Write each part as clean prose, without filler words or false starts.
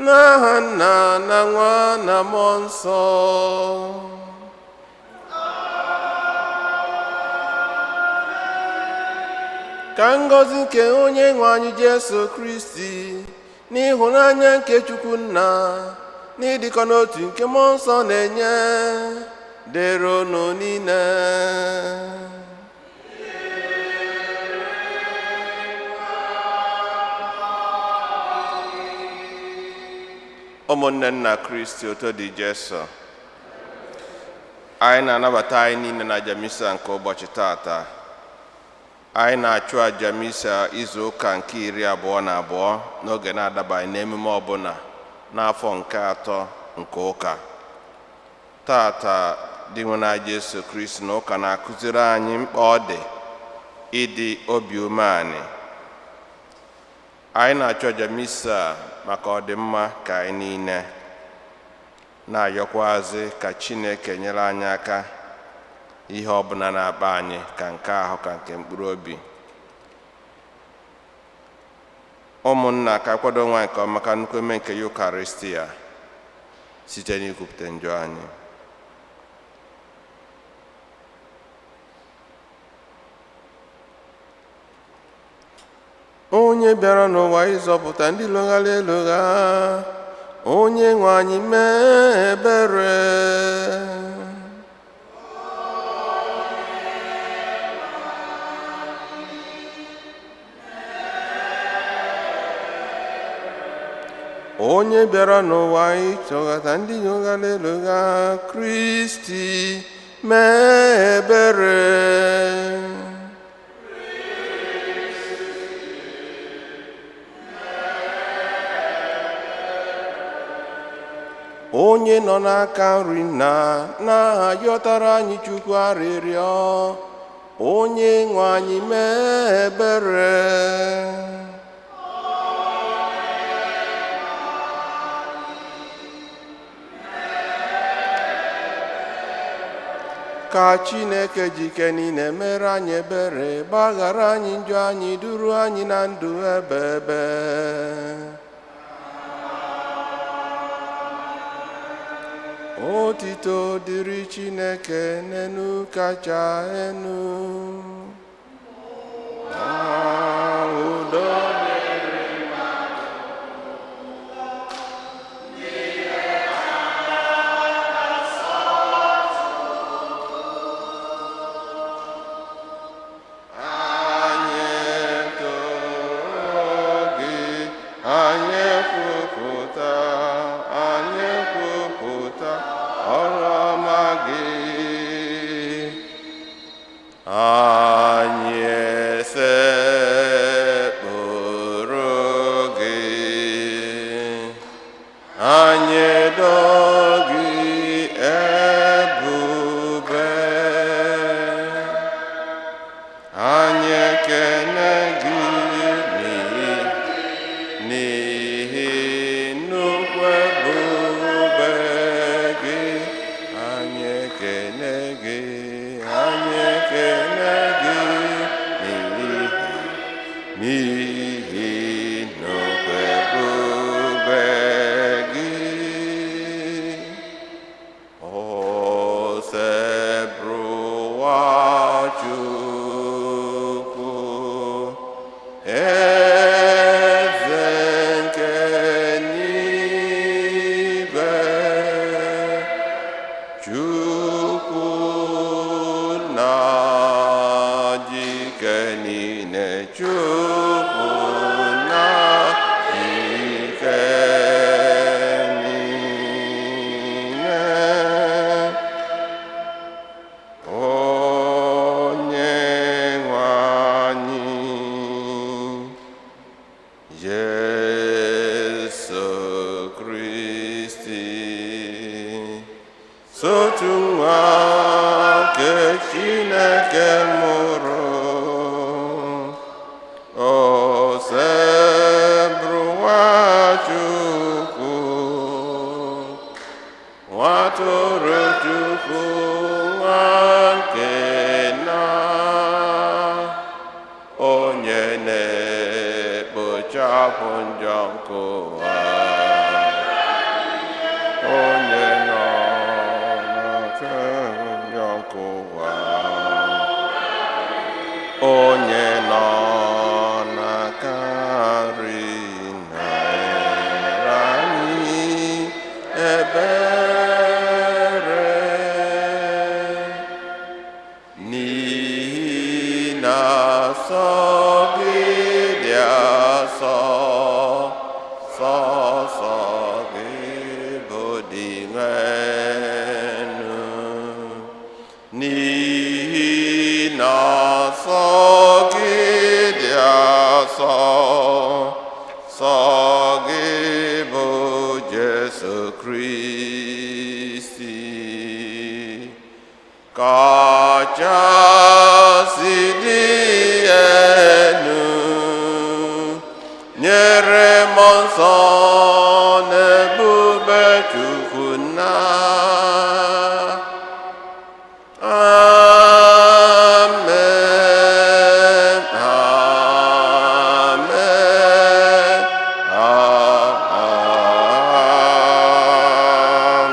N'aha Nna na Nwa na Mmụọ Nsọ. Ka ngọzi nke onye nwe anyị Jesu Kristi, n'ịhụnanya nke Chukwu Nna, n'ịdịkọ n'otu nke Mmụọ Nsọ na-enye, dịrị unu niile. Ụmụnne nna Kristi, oto dị Jesu. Anyị na-anabata anyị niile na aja misa nke ụbọchị tata. Anyị na-achụ aja misa izu ụka nke 22 n'oge na-adabaghị n'emume ọbụla n'afọ nke atọ nke ụka. Tata dị nwe na Jesu Kristi na ụka na-akụziri anyị mkpa ọ dị ịdị obi umeanị. Anyị na-achụ aja misa maka ọdịmma ka anyị niile, na-ayọkwazị ka Chineke nyere anyị aka ihe ọbụla na-akpa anyị, ka nke ahụ ka nke mkpụrụ obi. Ụmụnna, ka kwado nwa nke ọma ka nnukwu eme nke Yukaristia site n'ikwupụta njọ anyị. Onye bịara n'ụwa ịzọpụta ndị lụghara elugha, onye nwe anyị mee ebere. Onye bịara n'ụwa ịchọghata ndị lụghara elugha, Kristi mee ebere. Onye nọ n'aka nri nna na-ayọtara anyị Chukwu arịrịọ, onye nwe anyị mee ebere. Ka Chineke jike niile mere anyị ebere, gbaghara anyị njọ anyị, duru anyị na ndụ ebebe. Otito dịrị Chineke n'enu kacha enu. Udo dịrị mmadụ. Anyị toro gị, anyị kwupụta, anyị kwupụta ọrụ ọma gị. Anyị esekpụrụ gị, anyị edo gị ebube, anyị ekene gị n'ihi nnukwu ebube gị. Anyị ekene gị, anyị ekene gị n'ihi nnukwu ebube gị. Osebụrụwa Chukwu, eze nke n'igwe, Chukwu na jike niile, Chukwu na jike niile, onye nwe anyị Jesu Kristi, sotu nwa nke Chineke mụrụ, Osebụrụwa Chukwu, Nwatụrụ Chukwu, nwa nke nna, onye na-ekpochapụ njọ nke ụwa. Onye nọ n'aka nri nke ụwa, onye nọ n'aka nri na-emere anyị ebere, n'ihi na nsọ gị dị asọ, sọsọ gị bụ Dinwenụ, n'ihi na nsọ gị dị asọ, sọ gị bụ Jesu Kristi kachasị dị elu, nyere mmụọ nsọ na ebube Chukwu nna. Amen. Amen. Amen.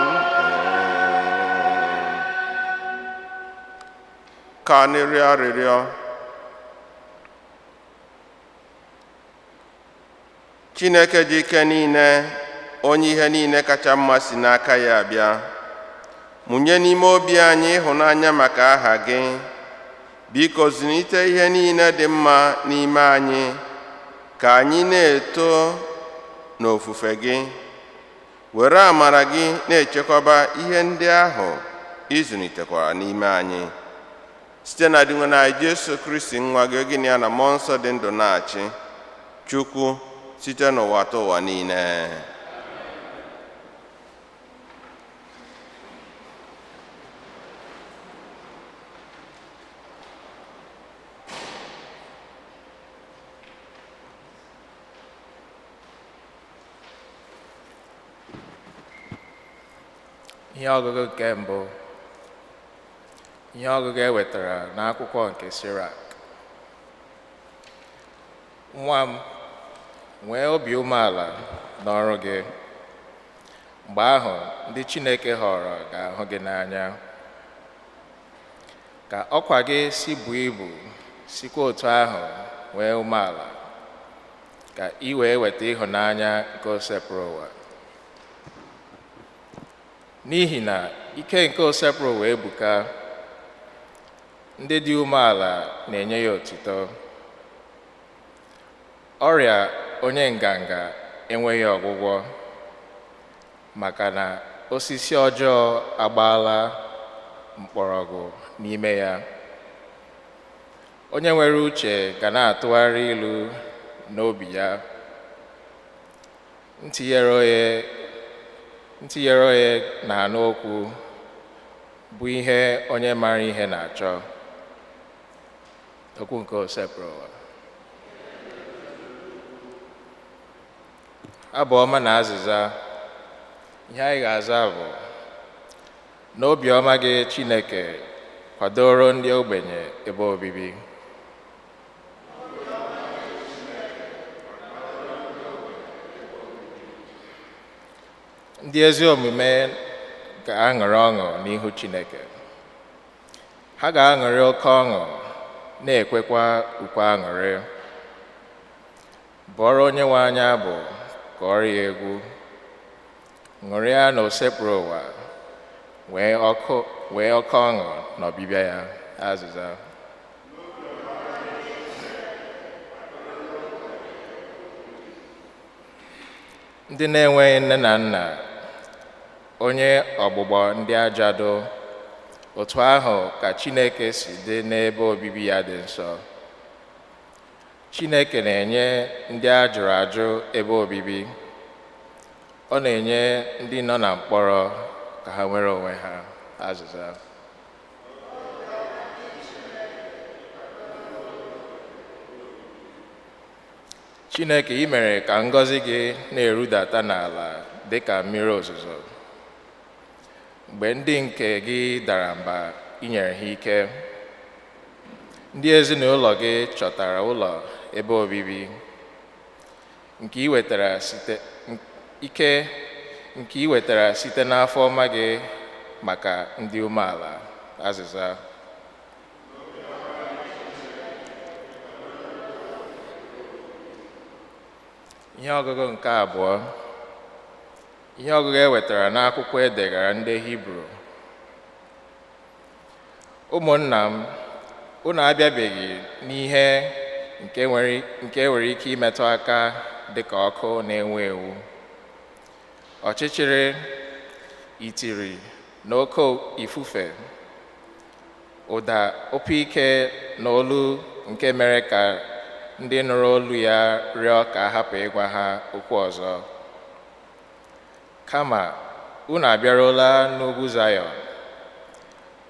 Ka anyị rịọ arịrịọ. Chineke dị ike niile, onye ihe niile kacha mma si n'aka ya abịa, mụnye n'ime obi anyị ịhụnanya maka aha gị. Biko zụlite ihe niile dị mma n'ime anyị, ka anyị na-eto n'ofufe gị, were amara gị na-echekwaba ihe ndị ahụ ị zụlitekwara n'ime anyị, site na Dinwenụ anyị Jesu Kristi nwa gị, gị na ya na mmụọ nsọ dị ndụ na-achị Chukwu site n'ụwa ta ụwa niile. Ihe ọgụgụ nke mbụ. Ihe ọgụgụ e wetara n'akwụkwọ nke Sirak. Nwa m, nwee obi umeala n'ọrụ gị. Mgbe ahụ ndị Chineke họrọ ga-ahụ gị n'anya. Ka ọkwa gị si buo ibu, sikwa otu ahụ nwee umeala, ka ị wee weta ịhụnanya nke osepụrụ ụwa. N'ihi na ike nke osepụrụ ụwa ebuka, ndị dị umeala na-enye ya otuto. Ọrịa onye nganga enweghị ọgwụgwọ, maka na osisi ọjọọ agbaala mkpọrọgwụ n'ime ya. Onye nwere uche ga na-atụgharị ilu n'obi ya. Ntị ghere oghe na-anụ okwu bụ ihe onye maara ihe na-achọ. Okwu nke Osebụrụwa. Abụ ọma na azịza. Ihe anyị ga-aza bụ: n'obi ọma gị Chineke kwadoro ndị ogbenye ebe obibi. Ndị ezi omume ga-aṅụrị ọṅụ n'ihu Chineke. Ha ga-aṅụrị oke ọṅụ, na-ekwekwa ukwe aṅụrị. Bụọrọ Onyenwe anyị abụ, kọọrọ ya egwu. Ṅụrịa na osepụrụ ụwa, wee oke ọṅụ n'ọbịbịa ya. Azịza. Ndị na-enweghị nne na nna, onye ọgbụgbọ ndị ajadu, otu ahụ ka Chineke si dị n'ebe obibi ya dị nsọ. Chineke na-enye ndị a jụrụ ajụ ebe obibi. Ọ na-enye ndị nọ na mkpọrọ ka ha nwere onwe ha. Azịza. Chineke, ị mere ka ngọzi gị na-erudata n'ala dị ka mmiri ozuzo. Mgbe ndị nke gị dara mba, ị nyere ha ike. Ndị ezinụlọ gị chọtara ụlọ ebe obibi nke ị wetara site ike nke ị wetara site n'afọ ọma gị maka ndị umeala. Azịza. Ihe ọgụgụ nke abụọ. Ihe ọgụgụ e wetara n'akwụkwọ e degara ndị Hibru. Ụmụnna m, unu abịabeghị n'ihe nke nwere ike imetụ aka dịka ọkụ na-enwu enwu, ọchịchịrị, itiri na oke ifufe, ụda opi ike na olu nke mere ka ndị nụrụ olu ya rịọ ka a hapụ ịgwa ha okwu ọzọ. Kama unu abịaruola n'ugwu Zayọn,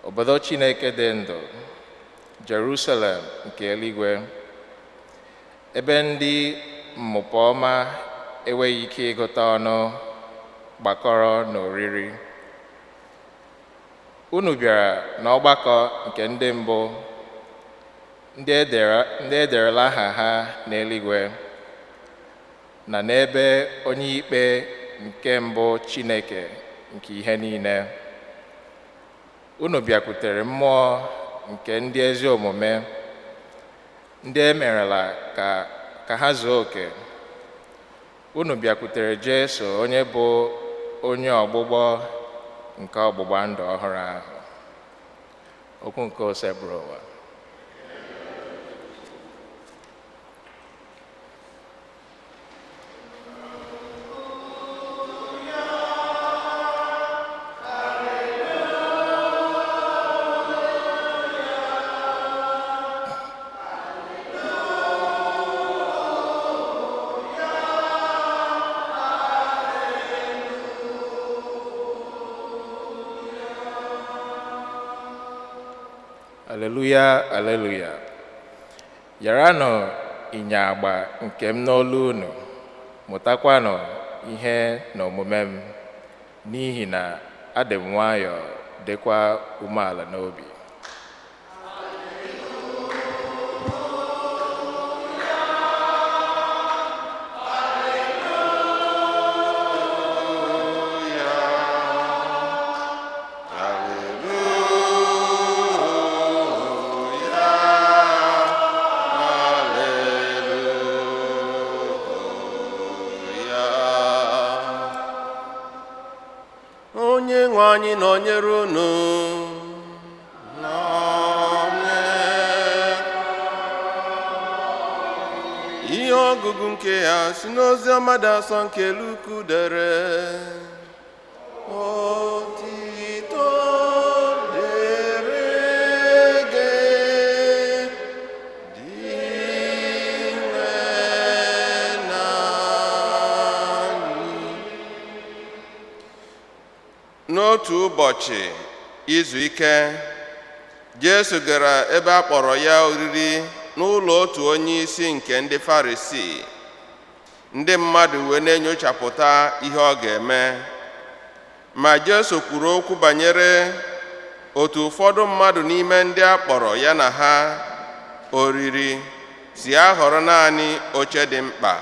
obodo Chineke dị ndụ, Jerusalem nke eluigwe, ebe ndị mmụpa ọma enweghị ike ịgụta ọnụ gbakọrọ n'oriri. Unu bịara n'ọgbakọ nke ndị mbụ, ndị ederela aha ha n'eluigwe, na n'ebe onye ikpe nke mbụ Chineke nke ihe niile. Unu bịakwutere mmụọ nke ndị ezi omume, ndị e merela ka ha zuo oke. Unu bịakwutere Jesu, onye bụ onye ọgbụgbọ nke ọgbụgba ndụ ọhụrụ ahụ. Okwu nke Osebụrụwa. Alleluia, alleluia. Yaranụ ịnyagba nke m n'olu unu, mụtakwanụ ihe n'omume m, n'ihi na adị m nwayọọ dịkwa umeala n'obi. Onye nwe anyị nọnyere unu. Ihe ọgụgụ nke ya si n'ozi ọma dị asọ nke Luku dere. Otito dịrị gị, Dinwenụ anyị. N'otu ụbọchị izu ike, Jesu gara ebe a kpọrọ ya oriri n'ụlọ otu onye isi nke ndị Farisii. Ndị mmadụ wee na-enyochapụta ihe ọ ga-eme. Ma Jesu kwuru okwu banyere otu ụfọdụ mmadụ n'ime ndị a kpọrọ ya na ha oriri si ahọrọ naanị oche dị mkpa.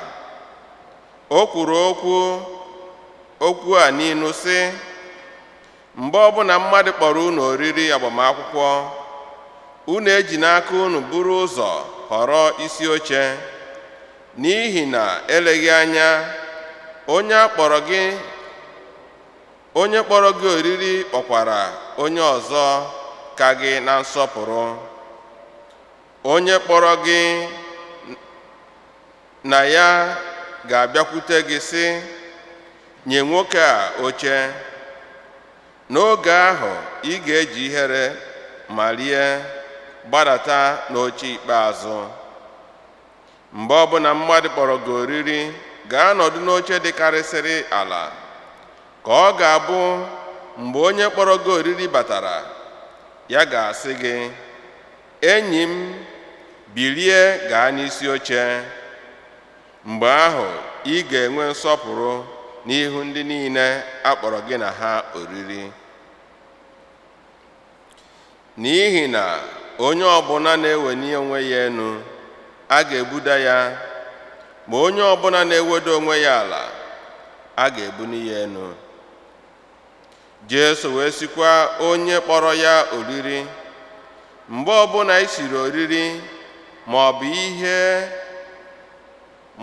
O kwuru okwu a n'ilu sị, mgbe ọbụla mmadụ kpọrọ unu oriri agbamakwụkwọ, unu eji n'aka unu buru ụzọ họrọ isi oche, n'ihi na eleghị anya onye kpọrọ gị oriri kpọkwara onye ọzọ ka gị na nsọpụrụ. Onye kpọrọ gị na ya ga-abịakwute gị sị, nye nwoke a oche. N'oge ahụ ị ga-eji ihere malie gbadata n'oche ikpeazụ. Mgbe ọbụla mmadụ kpọrọ gị oriri, gaa nọdụ n'oche dịkarịsịrị ala, ka ọ ga-abụ mgbe onye kpọrọ gị oriri batara, ya ga-asị gị, enyi m, bilie gaa n'isi oche. Mgbe ahụ ị ga-enwe nsọpụrụ n'ihu ndị niile a kpọrọ gị na ha oriri. N'ihi na onye ọbụla na-eweli onwe ya elu, a ga-ebuda ya, ma onye ọbụla na-ewedo onwe ya ala, a ga-ebuli ya elu. Jesu wee sịkwa onye kpọrọ ya oriri, mgbe ọbụla i siri oriri ma ọ bụ ihe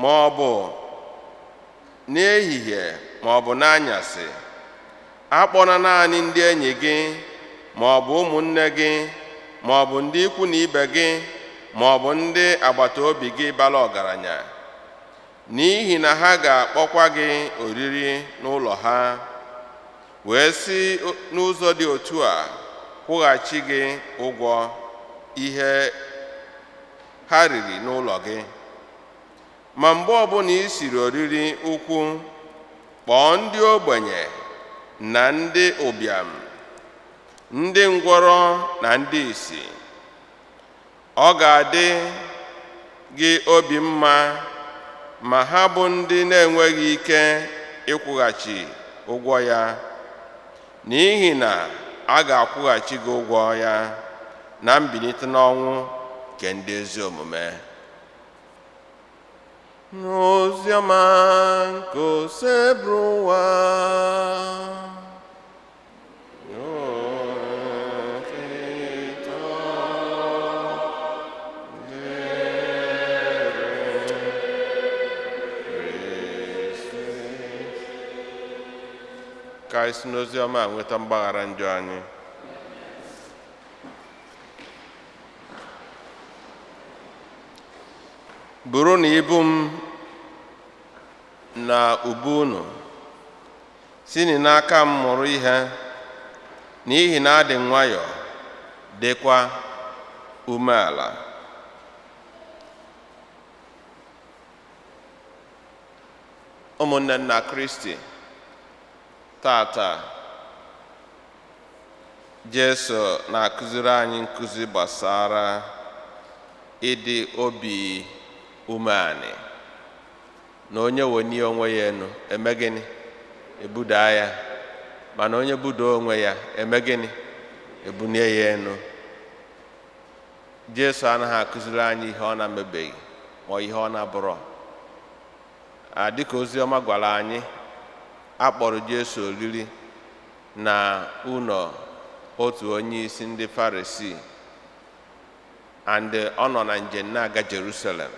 ma ọ bụ n'ehihie ma ọ bụ n'anyasị, akpọna naanị ndị enyi gị ma ọ bụ ụmụnne gị ma ọ bụ ndị ikwu na ibe gị ma ọ bụ ndị agbata obi gị bara ọgaranya, n'ihi na ha ga-akpọkwa gị oriri n'ụlọ ha, wee si n'ụzọ dị otu a kwụghachi gị ụgwọ ihe ha riri n'ụlọ gị. Ma mgbe ọbụla i siri oriri ukwu, kpọọ ndị ogbenye na ndị ụbịam, ndị ngwọrọ na ndị ìsì. Ọ ga-adị gị obi mma ma ha bụ ndị na-enweghị ike ịkwụghachi ụgwọ ya, n'ihi na a ga-akwụghachi gị ụgwọ ya na mbilite n'ọnwụ nke ndị ezi omume. N'oziọma nke Osebụrụwa. Ka anyị si n'oziọma a nweta mgbaghara njọ anyị. Buru na ibu m na ubu unu, sini n'aka m mụrụ ihe, n'ihi na adị m nwayọọ dịkwa umeala. Ụmụnne nna Kristi, tata Jesu na-akụziri anyị nkụzi gbasara ịdị obi umeanị, na onye wenye onwe ya enu eme gịnị? Ebudaa ya. Mana onye budaa onwe ya eme gịnị? Ebunie ya enu. Jesu anaghị akụziri anyị ihe ọ na-emebeghị ma ihe ọ na-abụrọ. Dịka oziọma gwara anyị, a kpọrọ Jesu oriri na ụlọ otu onye isi ndị Farisii, and ọ nọ na njem na-aga Jerusalem,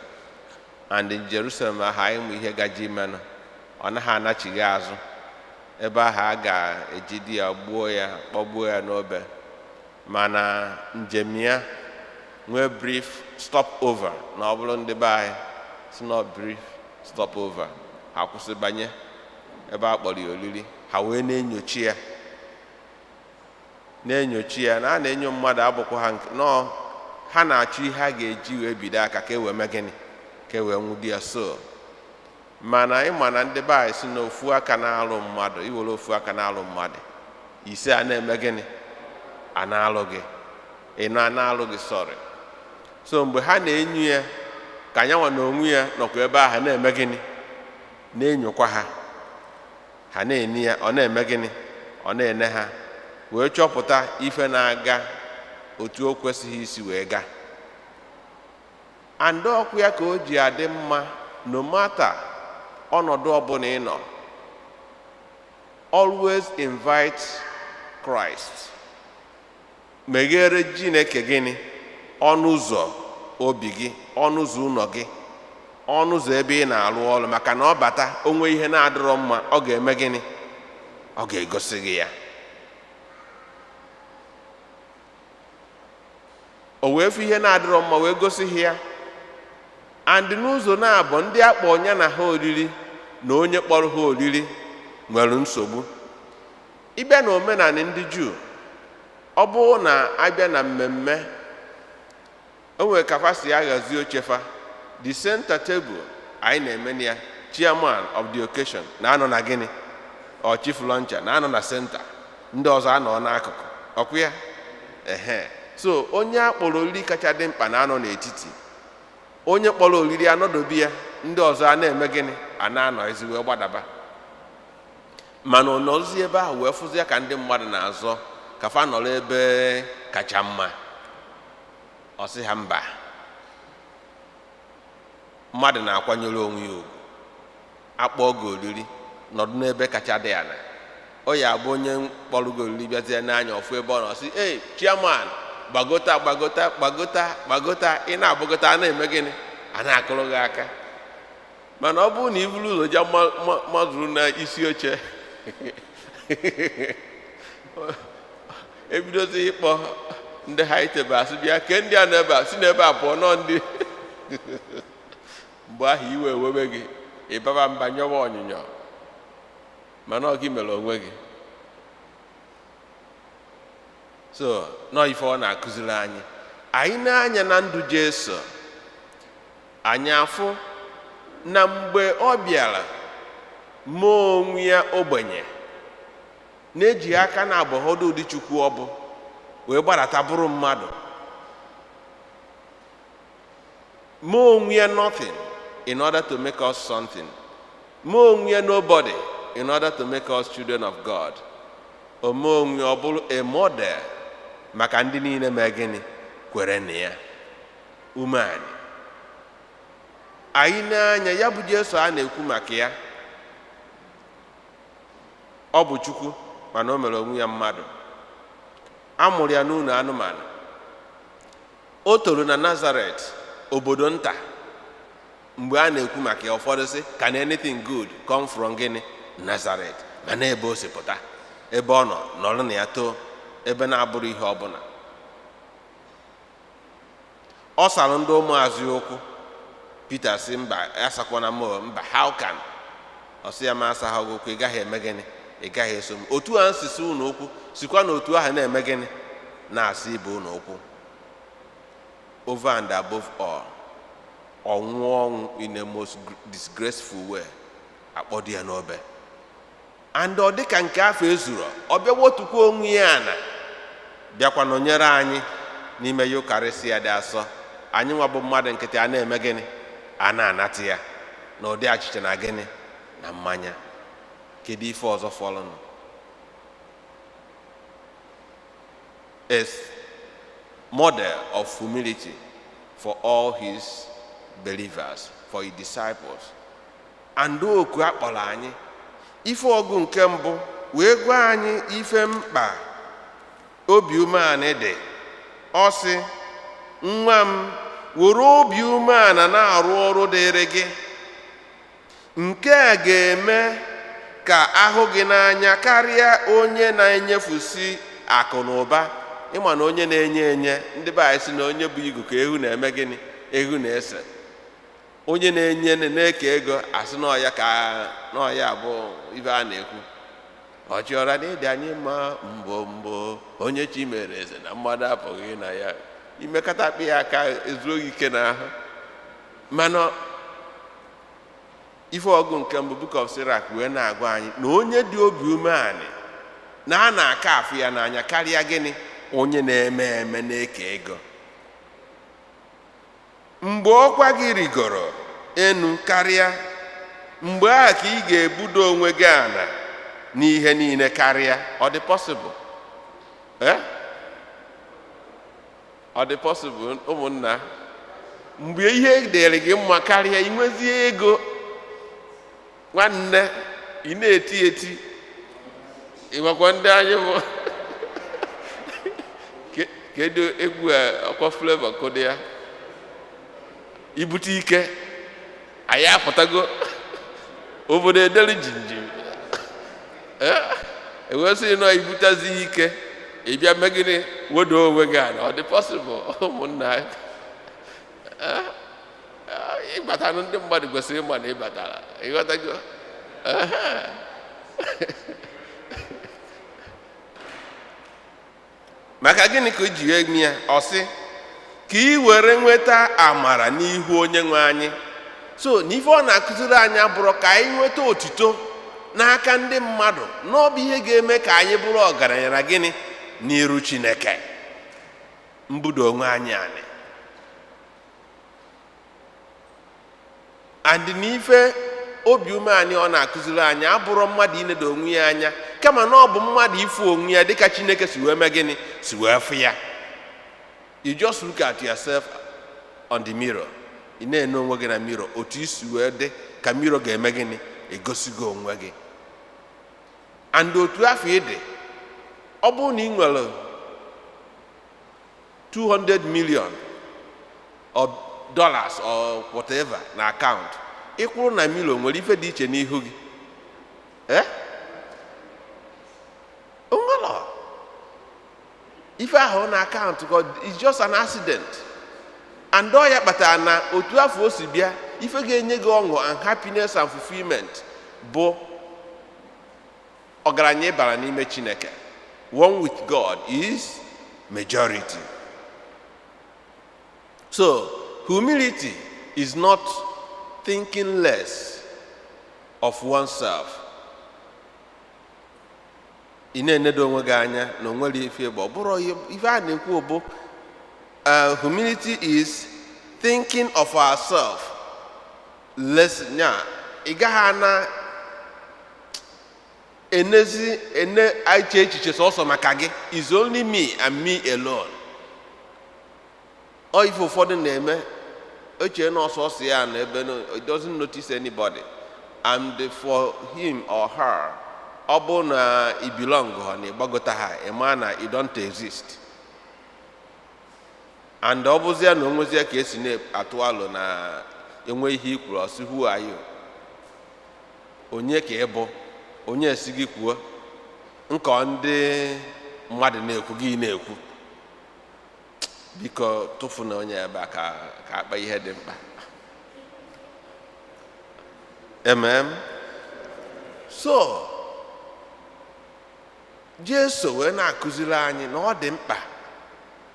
and in Jerusalem ahụ anyị mụ ihe gaje imenụ, ọ naghị anachighị azụ ebe ahụ a ga-ejide ya, gbuo ya, kpọgbuo ya n'obe. Mana njem ya nwee brief stop over, na ọ bụrụ ndị be anyị si na brief stop over, ha kwụsị banye ebe a kpọrọ ya oriri, ha wee na-enyochi ya, na-enyochi ya na a na-enyo mmadụ abụkwa ha nke nọọ ha na-achọ ihe a ga-eji wee bido aka ka e wee mee gịnị, ka e wee nwụdi ya. So mana ịma na ndị be anyị si na ofu aka na-alụ mmadụ, iwere ofu aka na-alụ mmadụ ise a na-eme gịnị, a na-alụ gị, ị na na-alụ gị, sọrị. So mgbe ha na-enyo ya, ka anyanwa na onwe ya nọkwa ebe ahụ na-eme gịnị, na-enyokwa ha, ha na-eni ya, ọ na-eme gịnị, ọ na-ene ha, wee chọpụta ife na-aga otu o kwesịghị isi wee gaa. And ọkụ ya ka o ji adị mma, no matter ọnọdụ ọbụla ị nọ, always invite Christ. Meghere Chineke gịnị, ọnụ ụzọ obi gị, ọnụ ụzọ ụlọ gị, ọnụ ụzọ ebe ị na-arụ ọrụ, maka na ọ bata onwe ihe na-adịrọ mma, ọ ga-eme gịnị, ọ ga-egosi gị ya. O wee fụ ihe na-adịrọ mma wee gosi ha ya. And n'ụzọ na-abụ ndị akpọ ya na ha oriri na onye kpọrọ ha oriri nwere nsogbu. Ịbịa na omenala ndị Juu, ọ bụrụ na abịa na mmemme, o nwere ka fa si aghazi oche fa. The center table anyị na-eme ya, chairman of the occasion na-anọ na gịnị, ọ chief launcher na-anọ na center, ndị ọzọ anọ n'akụkụ ọkụ ya. Ehe, so onye akpọrọ oriri kacha dị mkpa na-anọ n'etiti, onye kpọrọ oriri anọdobe ya, ndị ọzọ a na-eme gịnị, a na-anọ ezi wee gbadaba. Mana ọ nọzi ebe ahụ wee fụzi ya ka ndị mmadụ na-azọ ka fa nọrọ ebe kacha mma. Ọ sị ha mba, mmadụ na-akwanyere onwe ya ugwu, akpọọ gị oriri, nọdụ n'ebe kacha dị ala. Ọ ya abụ onye kpọrọ gị oriri bịazie n'anya ọfụ ebe ọ nọ, sị, "Ei, chairman, gbagota, gbagota, gbagota, gbagota." Ị na-agbagota, a na-eme gịnị? A na-akụrụ gị aka. Mana ọ bụrụ na i buru ụzọ ja mazuru na isi oche, ebidozi ịkpọ ndị high table, asị, "Bịa ke ndị a n'ebe a, si n'ebe a pụọ." Nọ ndị mgbe ahụ iwe ewebe gị, ịbaba mba, nyọwa ọnyụnyọ, mana ọ gị mere onwe gị. So nọọ ife ọ na-akụziri anyị, anyị na-anya na ndụ Jesu, anyị afụ na mgbe ọ bịara mee onwe ya ogbenye, na-eji aka na agbọghọdụ ụdị Chukwu ọ bụ, wee gbadata bụrụ mmadụ, mee onwe ya nothing in order to make us something, mee onwe ya nobody in order to make us children of God. O mee onwe ya, ọ bụrụ a model maka ndị niile mee gịnị? Kwere na ya. Umeanị anyị na-anya ya bụ Jesu a na-ekwu maka ya. Ọ bụ Chukwu, mana o mere onwe ya mmadụ. A mụrụ ya n'ụlọ anụmanụ. O toro na Nazaret, obodo nta. Mgbe a na-ekwu maka ya, ụfọdụ sị, "Can anything good come from gịnị? Nazaret?" Mana ebe o si pụta, ebe ọ nọ nọrọ na ya too, ebe na-abụrụ ihe ọbụla, ọ sara ndị ụmụazụ ya ụkwụ. Pita sị, "Mba, asakwana m o." "Mba, how can?" Ọ sị ya, "Ma asaghị gị ụkwụ, ị gaghị eme gịnị? Ị gaghị eso m. Otu a nsisi unu ụkwụ, sikwa na otu ahụ na-eme gịnị? Na-asa ibe unu ụkwụ." Over and above all, ọnwụ ọnwụ in a most disgraceful way, akpọdo ya n'obe. And ọ dịka nke afọ ezuru, ọ bịa wotukwa onwe ya ana, bịakwa nọnyere anyị n'ime ya ụkarịsị ya dị asọ. Anyị nwa bụ mmadụ nkịtị, a na-eme gịnị? A na-anata ya na ụdị achịcha na gịnị? Na mmanya. Kedu ife ọzọ fọlụnụ? A model of humility for all his believers, for his disciples. And oku a kpọrọ anyị, ife ọgụ nke mbụ wee gwa anyị ife mkpa obi umeanị dị. Ọ sị, "Nwa m, were obi umeala na-arụ ọrụ dịrị gị. Nke a ga-eme ka ahụ gị n'anya karịa onye na-enyefusi akụ na ụba." Ịma na onye na-enye enye, ndị be anyị sị na onye bụ igu ka ehu na-eme gịnị? Ehu na-ese. Onye na-enye na-eke ego, asị n'ọya ka n'ọya bụ ibe a na-ekwu ọchịọra na ịdị anyị mma mbọ mbọ. Onye chi mere eze na mmadụ apụghị na ya imekọta akpị ya aka ezuo ike n'ahụ. Mana ife ọgụ nke mbụ, Book of Sirach, wee na-agwa anyị na onye dị obi umeanị na a na-aka afụ ya n'anya karịa gịnị? Onye na-eme eme na-eke ego. Mgbe ọkwa gị rigoro enu karịa, mgbe a ka ị ga-ebudo onwe gị ana n'ihe niile karịa. Ọ dị possible? Eh? Ọ dị possible, ụmụnna? Mgbe ihe dịrị gị mma karịa, ị nwezie ego, nwanne, ị na-eti eti. Ị nwekwa ndị anyị bụ kedu egwu a, ọkwa Flavour kụdị ya, ibute ike, anyị apụtago, obodo edelu jinjim. Ewesị nọ ibutezi ike, ị bịa mee gịnị? Wedo onwe gị ala. Ọ dị possible, ụmụnna? Ịbatara, ndị mmadụ kwesịrị ịma na ịbatara, ịghọtago? Ehe. Maka gịnị ka o ji eme ya? Ọ sị ka ị were nweta amara n'ihu onye nwe anyị. So na ife ọ na-akụziri anyị abụrụ ka anyị nweta otito n'aka ndị mmadụ, na ọ bụ ihe ga-eme ka anyị bụrụ ọgaranya na gịnị? N'iru Chineke. Mbudo onwe anyị anị and n'ife obi umeanị ọ na-akụziri anyị abụrụ mmadụ inedo onwe ya anya, kama na ọ bụ mmadụ ifu onwe ya dịka Chineke si wee mee gịnị? Si wee fụ ya. You just look at yourself on the mirror. Ị na-ene onwe gị na mirror, otu i si wee dị ka mirror ga-eme gịnị? Egosigo onwe gị. And otu afọ ị dị, ọ bụrụ na ị nwere 200 million or dollars or whatever na akaụntụ, ịkwụrụ na mirror, nwere ife dị iche n'ihu gị? Eh, onwere ife ahụ na akaụntụ ka it's just an accident. And ọ ya kpatara na otu afọ o si bịa, ife ga-enye gị ọṅụ and happiness and fulfillment bụ ọgaranya ịbara n'ime Chineke. One with God is majority. So humility is not thinking less of oneself. Ị na-enedo onwe gị anya na o nwere ife bụ ọ bụrụ ife a na-ekwu bụ humility is thinking of ourselves less. Nya ị gaghị ana enezi ene eche echiche sọsọ maka gị, is only me and me alone. Ọ ife ụfọdụ na-eme, ochie na ọsọsọ ya na ebe no, it doesn't notice anybody. And for him or her, ọ bụ na i belong ha na ịgbagota ha, ị maa na you don't exist. And ọ bụzie na onwezie ka esi na-atụ alụ na enwe ihe i kwuru, ọsị, "Who are you? Onye ka ị bụ? Onye esi gị kwuo nkọ ndị mmadụ na-ekwu gị na-ekwu?" Biko tụfu na onye ebe a ka akpa ihe dị mkpa. Amen. So Jesu wee na-akụziri anyị na ọ dị mkpa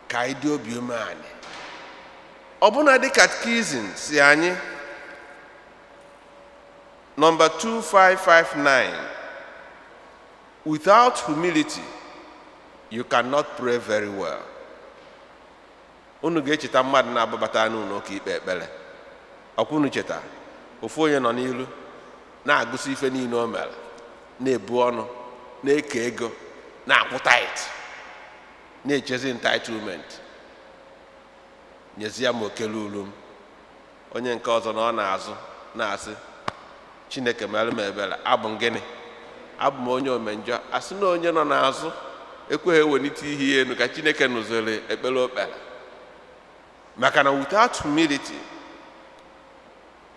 ka anyị dị obi umeanị. Ọbụna dị catechism si anyị, nọmba 2559, without humility you cannot pray very well. Unu ga-echeta mmadụ na-agbabata n'ụlọ ụka ikpe ekpere. Ọkwa unu cheta ofu onye nọ n'ilu na-agụsị ife niile o mere, na-ebu ọnụ, na-eke ego, na-akwụ tithe, na-echezi entitlement, nyezie m okele uru m. Onye nke ọzọ na ọ na-azụ na-asị, "Chineke, mere m ebere, abụ m gịnị? Abụ m onye omenjọ." Asị na onye nọ n'azụ ekweghị ewelite ihe ya elu ka Chineke nụziri ekpere o kpere, maka na without humility,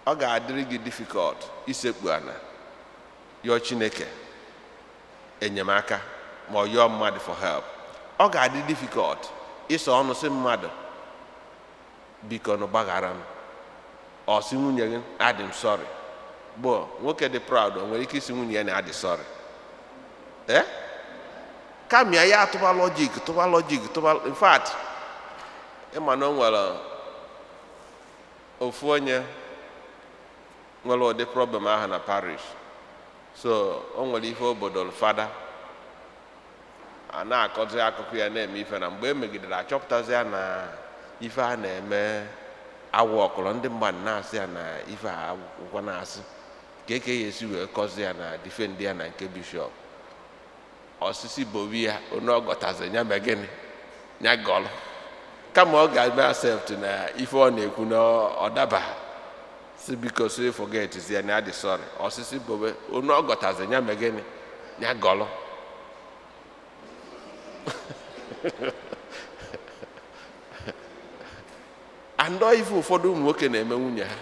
ọ ga-adịrị gị difficult isekpu ana yọọ Chineke enyemaka ma ọ yọọ mmadụ for help. Ọ ga-adị difficult ịsọ ọnụ sị mmadụ, "Biko nụ, gbaghara m." Ọ sị nwunye gị, "Adị m sorry." Bụ nwoke dị proud, o nwere ike isi nwunye ya na adị sorry? Eh, kama ya atụba logic, tụba logic, tụba. In fact, ịma na o nwere ofu onye nwere ụdị problem ahụ na parish. So o nwere ife obodo fada a na-akọzi akụkọ ya na-eme ife na mgbe e megidere, achọpụtazi ya na ife a na-eme awụ ọkụrọ. Ndị mmadụ na-asị ya na ife a akwụkwọ na-asị ka eke ya esi wee kọzi ya na defend ya na nke bishọp osisi bobi ya onye ọ gọtazi ya mee gịnị, ya gọlụ, kama ọ ga-eme accept na ife ọ na-ekwu na ọ daba, si biko, si forget ya na adị sorry. Osisi bobe onye ọ gọtazi ya mee gịnị, ya gọlụ. Andọ ife ụfọdụ ụmụ nwoke na-eme nwunye ha.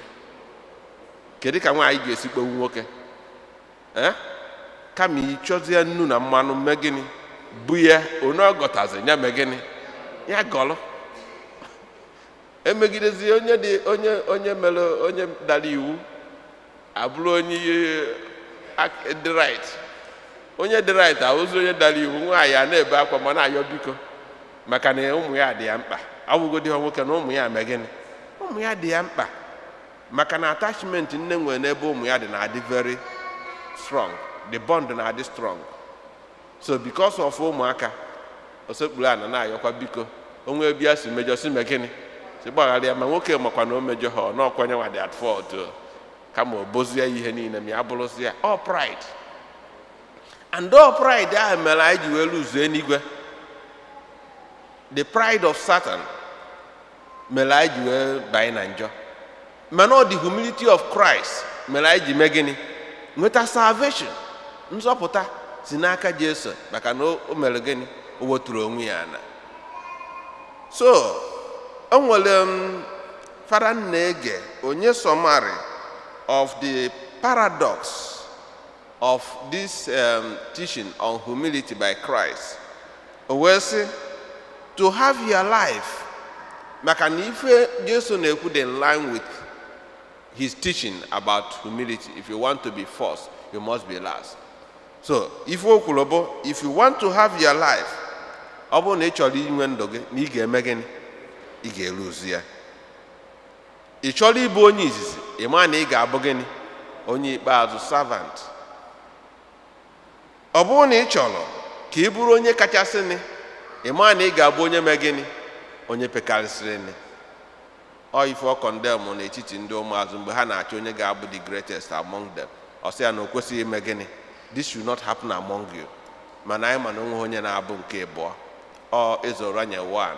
Kedu ka nwaanyị ga-esi kpewu nwoke? Eh, kama ịchọzie nnu na mmanụ mee gịnị, bụ ya onye ọ gọtazi ya mee gịnị, ya gọlụ. Emegidezi onye dị onye onye mere onye dara iwu abụrụ onye dị right, onye dị right ahụzi onye dara iwu. Nwaanyị a na-ebe akwa ma na-ayọ biko, maka na ụmụ ya dị ya mkpa. Awụgodi ha nwoke na ụmụ ya mee gịnị, ụmụ ya dị ya mkpa, maka na attachment nne nwere n'ebe ụmụ ya dị na-adị very strong, the bond na-adị strong. So because of ụmụaka, osekpuru ana na-ayọkwa biko, onwe ebe ya si mejọ, si mee gịnị, si gbaghara ya. Ma nwoke makwa na o mejọ ha, ọ n'ọkwanye nwa dị at fault o. Kama o bozie ya ihe niile ma ya bụrụzi ya all pride. And all pride ahụ mere anyị ji wee luzuo eluigwe. The pride of Satan mere anyị ji wee banye na njọ, mana ọ dị humility of Christ mere anyị ji mee gịnị, nweta salvation, nzọpụta. Si n'aka Jesu, maka na o mere gịnị? O weturu onwe ya ana. So o nwere m fada na-ege onye summary of the paradox of this teaching on humility by Christ. O wee sị, to have your life, maka na ife Jesu na-ekwu dị in line with his teaching about humility. If you want to be first, you must be last. So ife o kwuru bụ, if you want to have your life, ọ bụrụ na ị chọrọ inwe ndụ gị, na ị ga-eme gịnị? Ị ga-eruzu ya. Ị chọrọ ịbụ onye izizi, ị ma na ị ga-abụ gịnị? Onye ikpeazụ, servant. Ọ bụrụ na ị chọrọ ka ị bụrụ onye kachasịnị, ị ma na ị ga-abụ onye mee gịnị? Onye pekarịsịrịnị. Ọ ife ọ condemn n'etiti ndị ụmụazụ mgbe ha na-achọ onye ga-abụ the greatest among them. Ọ sị ya na o kwesịghị ime gịnị? This should not happen among you. Mana anyị ma na onwe onye na-abụ nke ịbụọ. Ọ ezoranye 1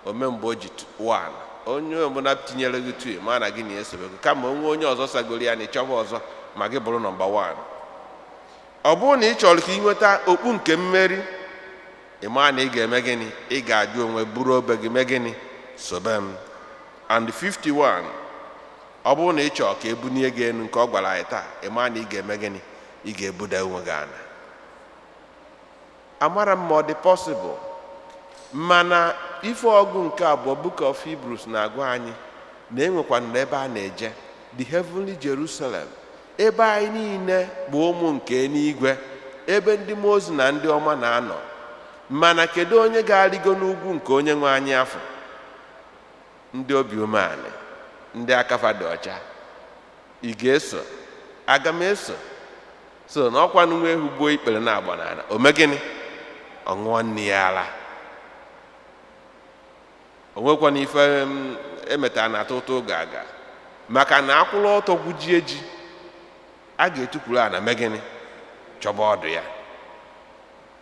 ome mgbe o ji 1, onye ọbụla tinyere gị 2, ma na gị na-esobe gị, kama onwe onye ọzọ sagoro ya na ịchọba ọzọ ma gị bụrụ nọmba 1. Ọ bụrụ na ị chọrọ ka ị nweta okpu nke mmeri, ị maa na ị ga-eme gịnị? Ị ga-ajụ onwe, buru obe gị, mee gịnị? Sobe m. And 51, ọ bụrụ na ị chọrọ ka ebunie gị elu, nke ọ gwara anyị taa, ị maa na ị ga-eme gịnị? Ị ga-ebuda onwe gị ala. Amara m ma ọ dị possible, mana ife ọgụ nke abụọ, Book of Hebrews, na-agwa anyị na enwekwana ebe a na-eje, the heavenly Jerusalem, ebe anyị niile bụ ụmụ nke eluigwe, ebe ndị mmụọ ozi na ndị ọma na-anọ. Mana kedu onye ga-arịgo n'ugwu nke onye nwe anyị afọ? Ndị obi umeala, ndị akafa dị ọcha. Ị ga-eso? Aga m eso. So na ọkwa nwa ehu gbuo ikpere na-agba n'ala, o mee gịnị? Ọ ṅụọ nne ya ara. O nwekwana ife emetara na atụ ụtụ oge aga, maka na akwụrụ ọtọ gwujie ji, a ga-etukwuru ana mee gịnị? Chọba ọdụ ya.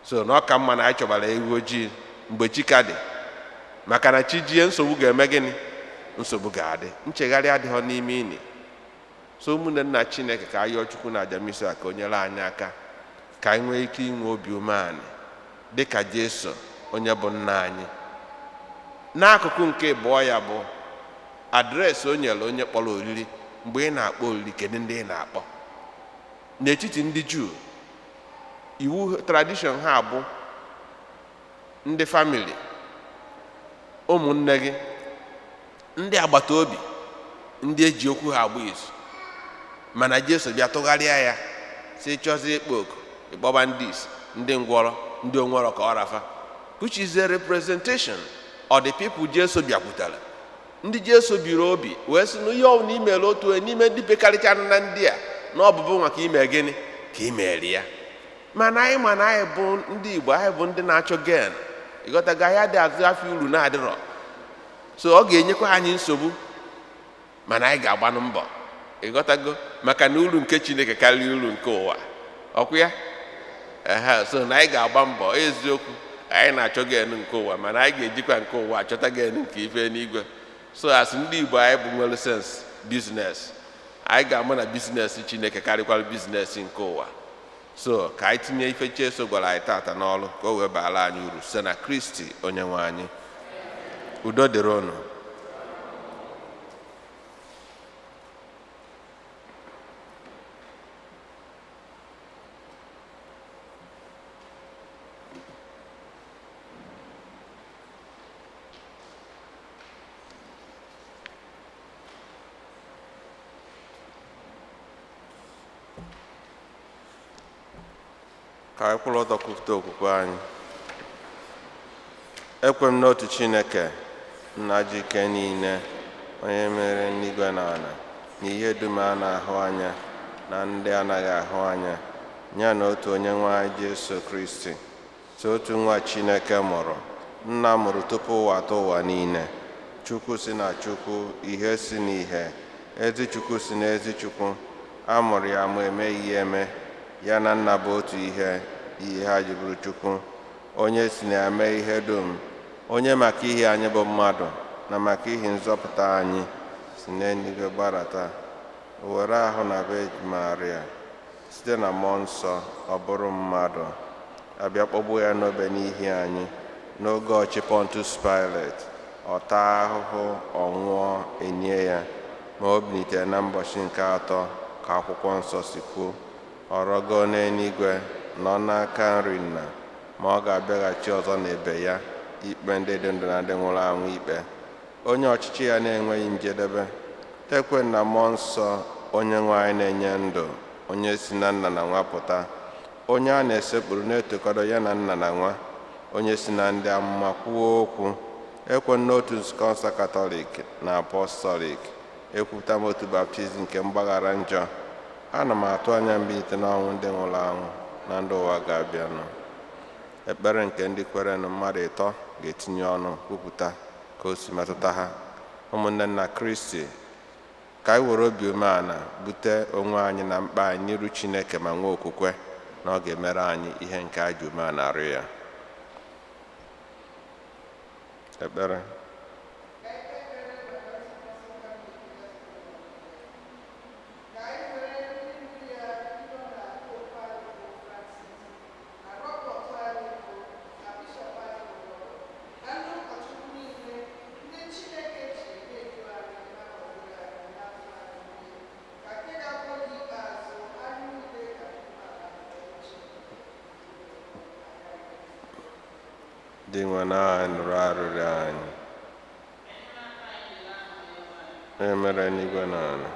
So na ọ ka mma na anyị chọbara ewu ojii mgbe chi ka dị, maka na chi jie, nsogbu ga-eme gịnị? Nsogbu ga-adị, nchegharị adịghọ n'ime ini. So ụmụnne nna Chineke, ka anyị yọọ Chukwu na aja misa ka o nyere anyị aka ka anyị nwee ike inwe obi umeanị dịka Jesu, onye bụ nna anyị. N'akụkụ nke abụọ ya bụ address o nyere onye kpọrọ oriri. Mgbe ị na-akpọ oriri, kedu ndị ị na-akpọ? N'etiti ndị Juu, iwu tradition ha bụ ndị family, ụmụnne gị, ndị agbata obi, ndị eji okwu ha agba izu. Mana Jesu bịa tụgharịa ya, si chọzie ịkpọ oku, ịkpọba ndị isi, ndị ngwọrọ, ndị onwero ka ọ rafa, which is a representation of the people Jesu bịakwutere, ndị Jesu biri obi wee sị na ihe ọbụla imere otu onye n'ime ndị pekarịchara na ndị a, na ọbụbụ maka ime gịnị ka imere ya. Mana anyị ma na anyị bụ ndị Igbo, anyị bụ ndị na-achọ gain. Ịghọtago? Anyị adị azụ afọ uru na-adịrọ, so ọ ga-enyekwa anyị nsogbu, mana anyị ga-agbanụ mbọ. Ịghọtago? Maka na uru nke Chineke karịa uru nke ụwa. Ọkwa ya? Ehe. So na anyị ga-agba mbọ. Eziokwu, anyị na-achọ gain nke ụwa, mana anyị ga-ejikwa nke ụwa achọta gain nke ife n'igwe. So as ndị Igbo anyị bụ nwere sense business, anyị ga-ama na business Chineke karịkwara business nke ụwa. So ka anyị tinye ife Jesu gwara anyị tata n'ọrụ, ka o wee baara anyị uru site na Kristi onye nwe anyị. Udo dịrị unu. Ka anyị kwụrụ ọtọ kwupụta okwukwe anyị. Ekwe m n'otu Chineke, Nna ji ike niile, onye mere n'igwe na ala na ihe dum a na-ahụ anya na ndị anaghị ahụ anya, ya na otu onye nwe anyị Jesu Kristi, so otu nwa Chineke mụrụ, nna mụrụ tupu ụwa atọ ụwa niile, Chukwu si na Chukwu, ihe si n'ihe, ezi Chukwu si n'ezi Chukwu, a mụrụ ya ma emeghị ya eme, ya na nna bụ otu ihe, ihe ha ji bụrụ Chukwu, onye si na ya mee ihe dum, onye maka ihe anyị bụ mmadụ na maka ihe nzọpụta anyị si n'eluigwe gbadata, were ahụ na Virgin Maria. Site na mmụọ nsọ ọ bụrụ mmadụ, abịa kpọgbuo ya n'obe n'ihi anyị. N'oge ọchị Pontus Pilet, ọ taa ahụhụ, ọ nwụọ, enye ya, ma o bilitere na mbọchị nke atọ ka akwụkwọ nsọ si kwuo. Ọ rọgoo n'eluigwe, nọ n'aka nri nna, ma ọ ga-abịaghachi ọzọ n'ebe ya ikpe ndị dị ndụ na ndị nwụrụ anwụ ikpe, onye ọchịchị ya na-enweghị njedebe. Ekwe na mmụọ nsọ, onye nwe anyị na-enye ndụ, onye si na nna na nwa pụta, onye a na-esekpuru na-etokọrọ ya na nna na nwa, onye si na ndị amụma kwuo okwu. Ekwe n'otu nzukọ nsọ Katọlik na Apọstọlik. Ekwupụta m otu baptizim nke mgbaghara njọ. Ana m atụ anya mbilite n'ọnwụ ndị nwụrụ anwụ na ndị ụwa ga-abịanụ. Ekpere nke ndị kwerenụ mmadụ ịtọ ga-etinye ọnụ kwupụta ka o si metụta ha. Ụmụnne nna Kristi, ka anyị were obi umeala bute onwe anyị na mkpa anyị n'iru Chineke ma nwee okwukwe na ọ ga-emere anyị ihe nke anyị ji umeala arịọ ya. Ekpere. Dị nwe na anyị nụrụ arịrịọ anyị. Emere n'igwe na ala.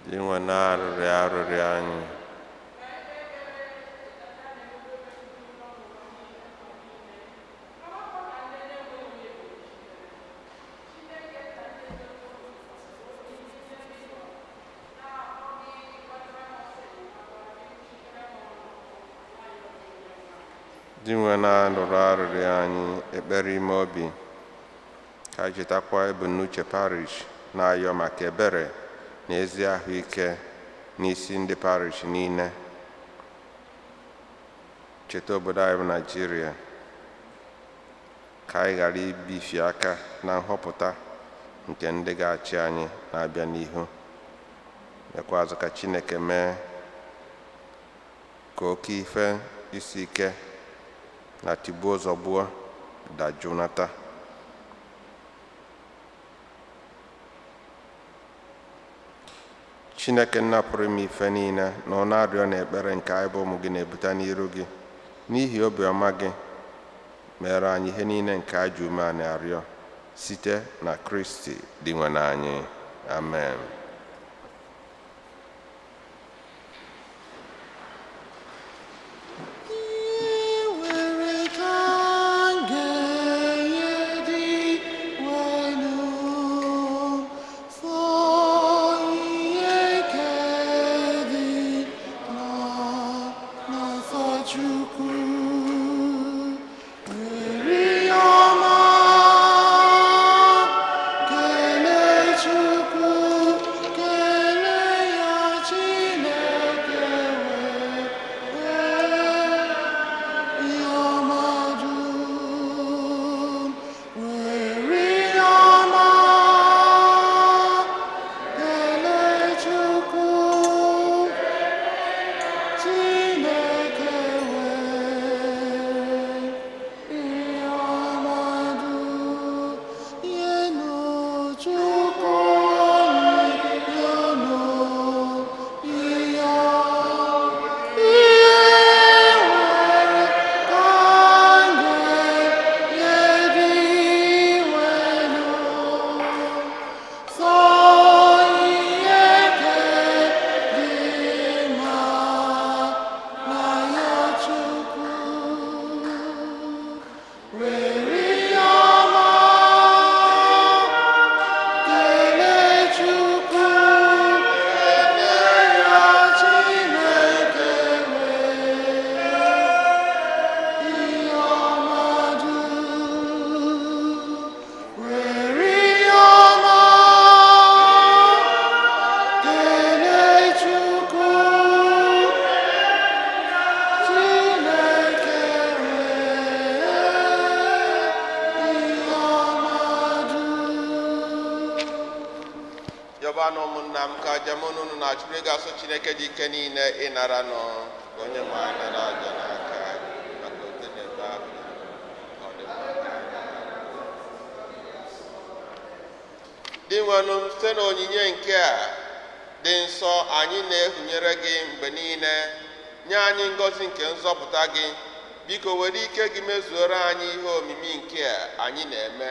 Dị nwe na arịrịọ arịrịọ anyị. Dị nwe na-anụrụ arịrịọ anyị. Ekpere ime obi. Ka anyị chetakwa ebumnuche parish na-ayọ maka ebere na ezi ahụike n'isi ndị parish niile. Cheta obodo anyị bụ Naịjirịa, ka anyị ghara ibifi aka na nhọpụta nke ndị ga-achị anyị na-abịa n'ihu. Mekwazụ ka Chineke mee ka oke ife isi ike na tigbuo zọgbuo dajụnata. Chineke nna pụrụ ime ife niile, na ọ na-arịọ na ekpere nke anyị bụ ụmụ gị na-ebute n'iru gị, n'ihi obiọma gị mere anyị ihe niile nke anyị ji umeala arịọ, site na Kristi dị nwe anyị. Amen. Chukwu. Were ihe ọma kelee Chukwu, kelee ya Chineke nwee ihe ọma dum. Were ihe ọma kelee Chukwu, Chineke nwee ihe ọma dum. Yọbanụ ụmụnna m ka aja mụ na unu na-achụrụ ga-asọ Chineke dị ike niile ịnara nụ ka onye nwe anyị nara aja n'aka anyị maka ote na-ebe ahụ ka ọ dị mma ka anyị nara. Dị nwenụ, site na onyinye nke a dị nsọ anyị na-ehunyere gị mgbe niile, nye anyị ngọzi nke nzọpụta gị. Biko were ike gị mezuoro anyị ihe omimi nke a anyị na-eme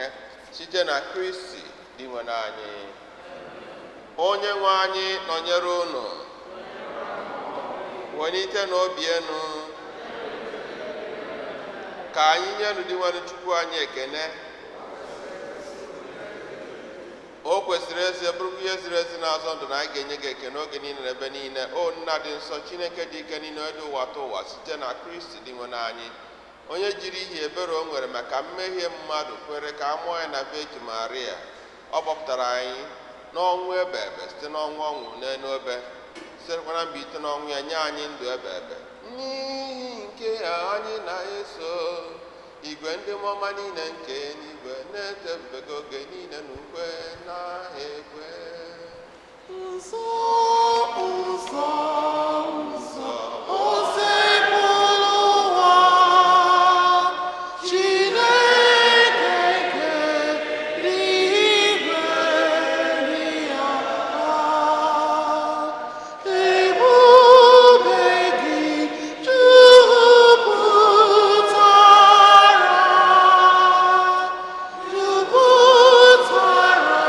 site na Kristi dị nwenụ anyị. Onye nwe anyị nọnyere unu. Welite n'obi enu ka anyị nyenụ Dinwenụ Chukwu anyị ekene. O kwesịrị ezi, bụrụkwa ihe ziri ezi na-azọ ndụ na anyị ga-enye gị ekene oge niile na ebe niile, o Nna dị nsọ, Chineke dị ike niile, onye dị ụwa tụ ụwa, site na Kristi dị nwenụ anyị, onye jiri ihi ebere o nwere maka mmehie mmadụ kwere ka a mụọ ya na Virgin Maria. Ọ gbapụtara anyị n'ọnwụ ebe ebe site n'ọnwụ ọnwụ n'elu obe, sitekwa na mbilite n'ọnwụ ya nye anyị ndụ ebe ebe. N'ihi nke a anyị na-eso igwe ndị mmụọma niile nke eluigwe na-eto ebube gị oge niile na ukwe na-ekwe. Nsọ, nsọ, nsọ, Osebụlụwa, Chineke nke eluigwe dị ala. Ebube gị jupụtara, jupụtara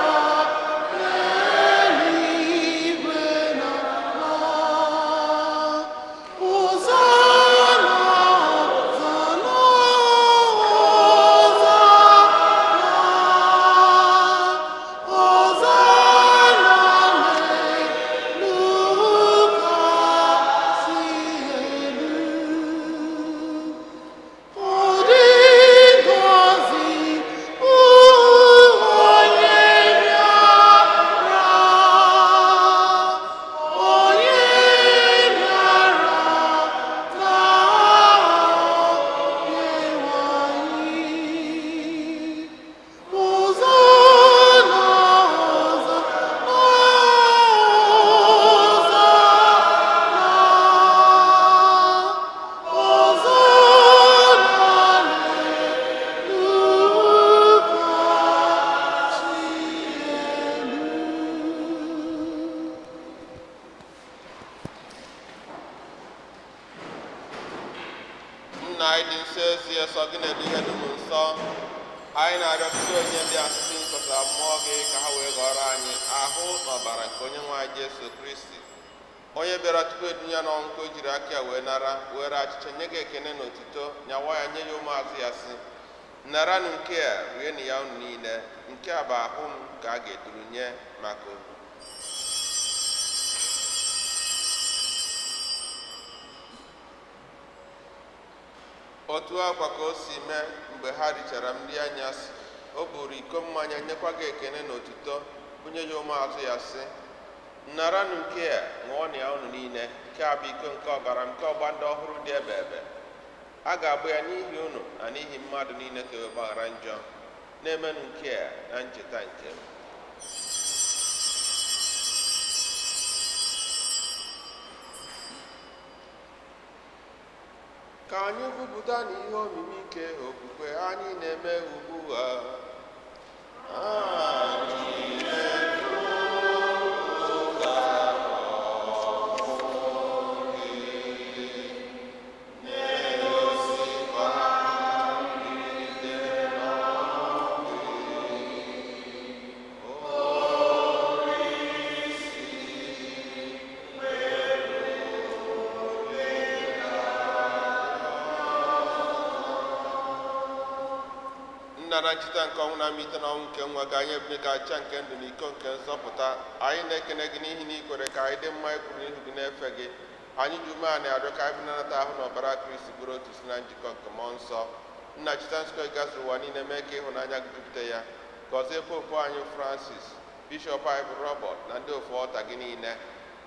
n'eluigwe na ala. Hosanna, Hosanna, Hosanna, Hosanna n'elu kasị elu. Ọ dị ngọzi onye bịara, onye bịara n'aha Onyenwe anyị. Hosanna, Hosanna, Hosanna, n'elu kasị elu. Nna anyị dị nsọ, ezie sọ gị na-edu ihe dum nsọ. Anyị na-arịọ tutu onye ndị asịsị nkọsara mmụọ gị ka ha wee ghọrọ anyị ahụ na ọbara nke onye nwe anyị Jesu Kristi, onye bịara tupu edunye ya n'ọnwụ ka o jiri aka ya wee nara were achịcha nye gị ekene na otuto, nyawa ya nye ya ụmụazụ ya, sị: "Naranụ nke a, rienụ ya unu niile. Nke a bụ ahụ m ka a ga-eduru nye maka unu." Otu akwa ka o si mee mgbe ha richara nri anyasị, o buru iko mmanya, nyekwa gị ekene na otuto, bunye ya ụmụazụ ya, sị: "Naranụ nke a, ṅụọnụ ya unu niile. Nke a bụ iko nke ọbara nke ọgba ndị ọhụrụ dị ebe ebe. A ga-agba ya n'ihi unu na n'ihi mmadụ niile ka e wee gbaghara njọ. Na-emenụ nke a na ncheta nke m." Ka anyị kwupụta na ihe omimi nke okwukwe anyị na-eme ugbu a. Anyị na-ekwupụta ọnwụ gị, na-egosikwa mbilite n'ọnwụ gị. O Kristi, Nna, na ncheta nke ọnwụ na mbilite n'ọnwụ nke nwa gị, anyị ebunye gị aja nke ndụ na iko nke nzọpụta. Anyị na-ekene gị n'ihi na ị kwere ka anyị dị mma ikwuru n'ihu gị na-efe gị. Anyị ji umeala arịọ ka anyị bụ nanata ahụ na ọbara Kristi bụrụ otu si na njikọ nke mmụọ nsọ. Nna, cheta nzukọ gị gazuru ụwa niile, mee ka ịhụnanya gị jupụta ya. Gọzie popu anyị Francis, bishọp anyị bụ Robert, na ndị ofu ọta gị niile.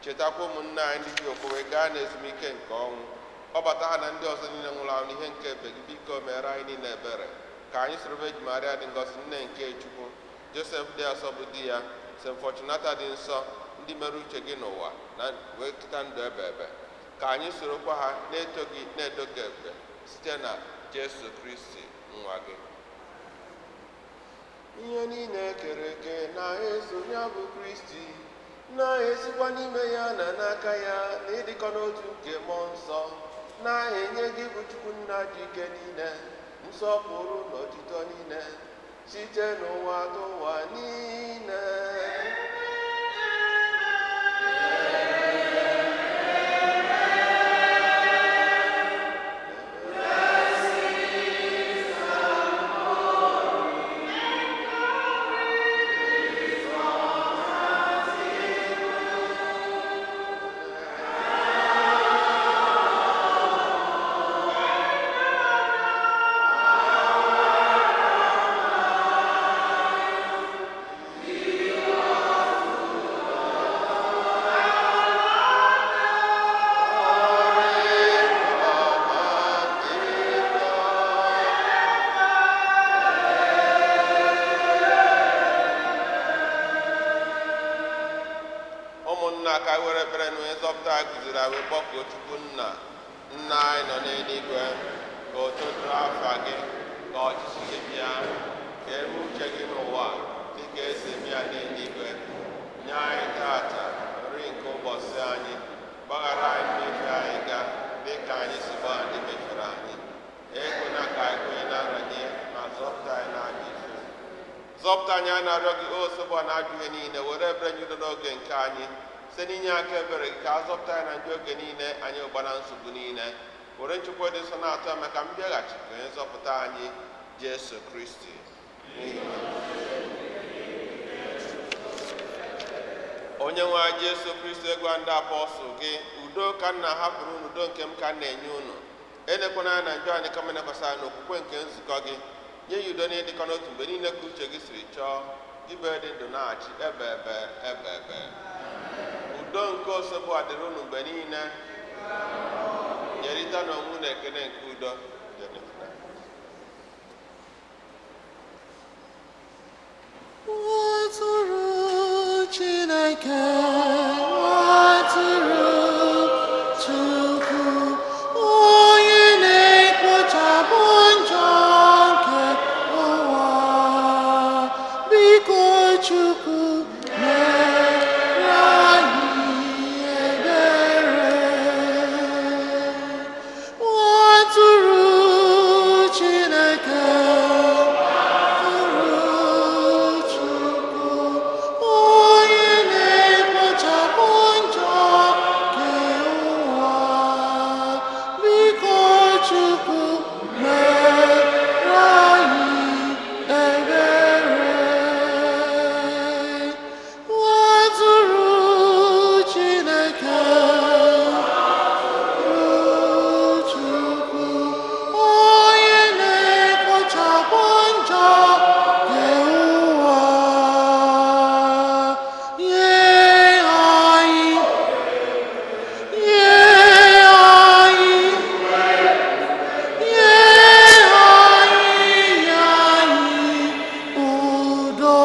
Chetakwa ụmụnne anyị ndị ji okwukwe gaa n'ezumike nke ọnwụ, kpọbata ha na ndị ọzọ niile nwụrụ anwụ n'ihe nke ebe gị. Biko mere anyị niile ebere, ka anyị soro Virgin Maria dị ngọzi, nne nke Chukwu, Joseph dị asọ bụ di ya, St. Fortunata dị nsọ, ndị mere uche gị n'ụwa na wee keta ndụ ebe ebe, ka anyị sorokwa ha na-eto gị na-edo gị ebube site na Jesu Kristi nwa gị. Ihe niile kere eke na-eso ya bụ Kristi, na-esikwa n'ime ya na n'aka ya na ịdịkọ n'otu nke mmụọ nsọ, na-enye gị bụ Chukwu nna ji ike niile nsọpụrụ na otito niile site n'ụwa tụwa niile. Ụmụnna, ka anyị were ekpere na onye nzọpụta anyị kụziri anyị wee kpọkuo Chukwu nna. Nna anyị nọ n'eluigwe, ka otuto dịrị afa gị, ka ọchịchị gị bịa, ka eme uche gị n'ụwa dị ka esi eme ya n'eluigwe. Nye anyị tata nri nke ụbọchị anyị. Gbaghara anyị mmehie anyị ga dị ka anyị si gbaghara ndị mefere anyị. Ekwena ka anyị kwenye na nranye, ma zọpụta anyị n'ajọ ife. Zọpụta anyị, a na-arịọ gị, o osogbu na ajọ ihe niile. Were ebere nye udo n'oge nke anyị. Site n'inye aka ebere gị, ka a zọpụta anyị na ndị oge niile anyị ụgba na nsogbu niile, were nchukwu dị nsọ na-atụ ya maka mbịaghachi nke onye nzọpụta anyị Jesu Kristi. Onye nwe anyị Jesu Kristi, gwa ndị apọstụl gị, udo ka m na-ahapụrụ unu, udo nke m ka m na-enye unu. Elekwana anya na njọ anyị, kama elekwasị anya n'okwukwe nke nzukọ gị. Nye ya udo na ịdịkọ n'otu mgbe niile ka uche gị siri chọọ, gị bụ dị ndụ na-achị ebe ebe ebe ebe. Udo nke osogbu adịrị unu mgbe niile. Nyerịta n'onwe unu ekele nke udo. Atụrụ Chineke, atụrụ Chukwu, onye na-ekpochapụ njọ nke ụwa, biko Chukwu mere anyị ebere. Atụrụ Chineke, atụrụ Chukwu, onye na-ekpochapụ njọ nke ụwa, biko Chukwu mere anyị ebere. Atụrụ Chineke, Chukwu, onye na-ekpochapụ njọ nke ụwa, nye anyị, nye anyị, nye anyị, nye anyị udo,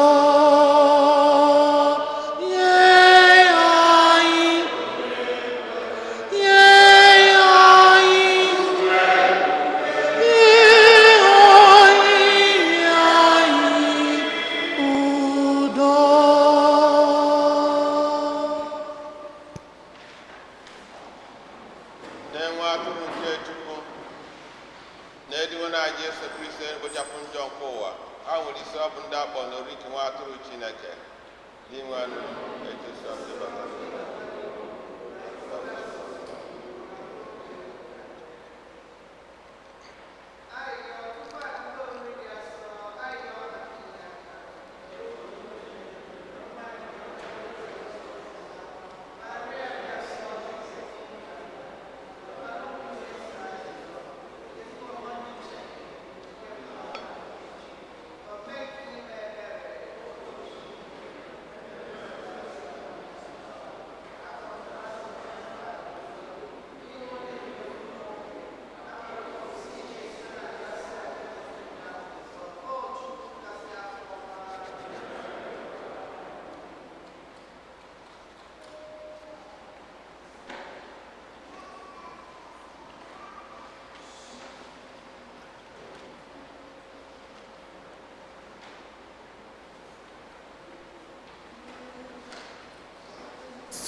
nye anyị, nye anyị, nye anyị udo. Na-enwe atụrụ nke Chukwu na-ediwe na Jesu Kristi ekpochapụ njọ nke ụwa. Ha nwere isi ọ bụ ndị akpọ n'oriki nwa atụrụ Chineke dị nwenụ ejesu. Arịrịọ tupu atụle oriri dị asọ.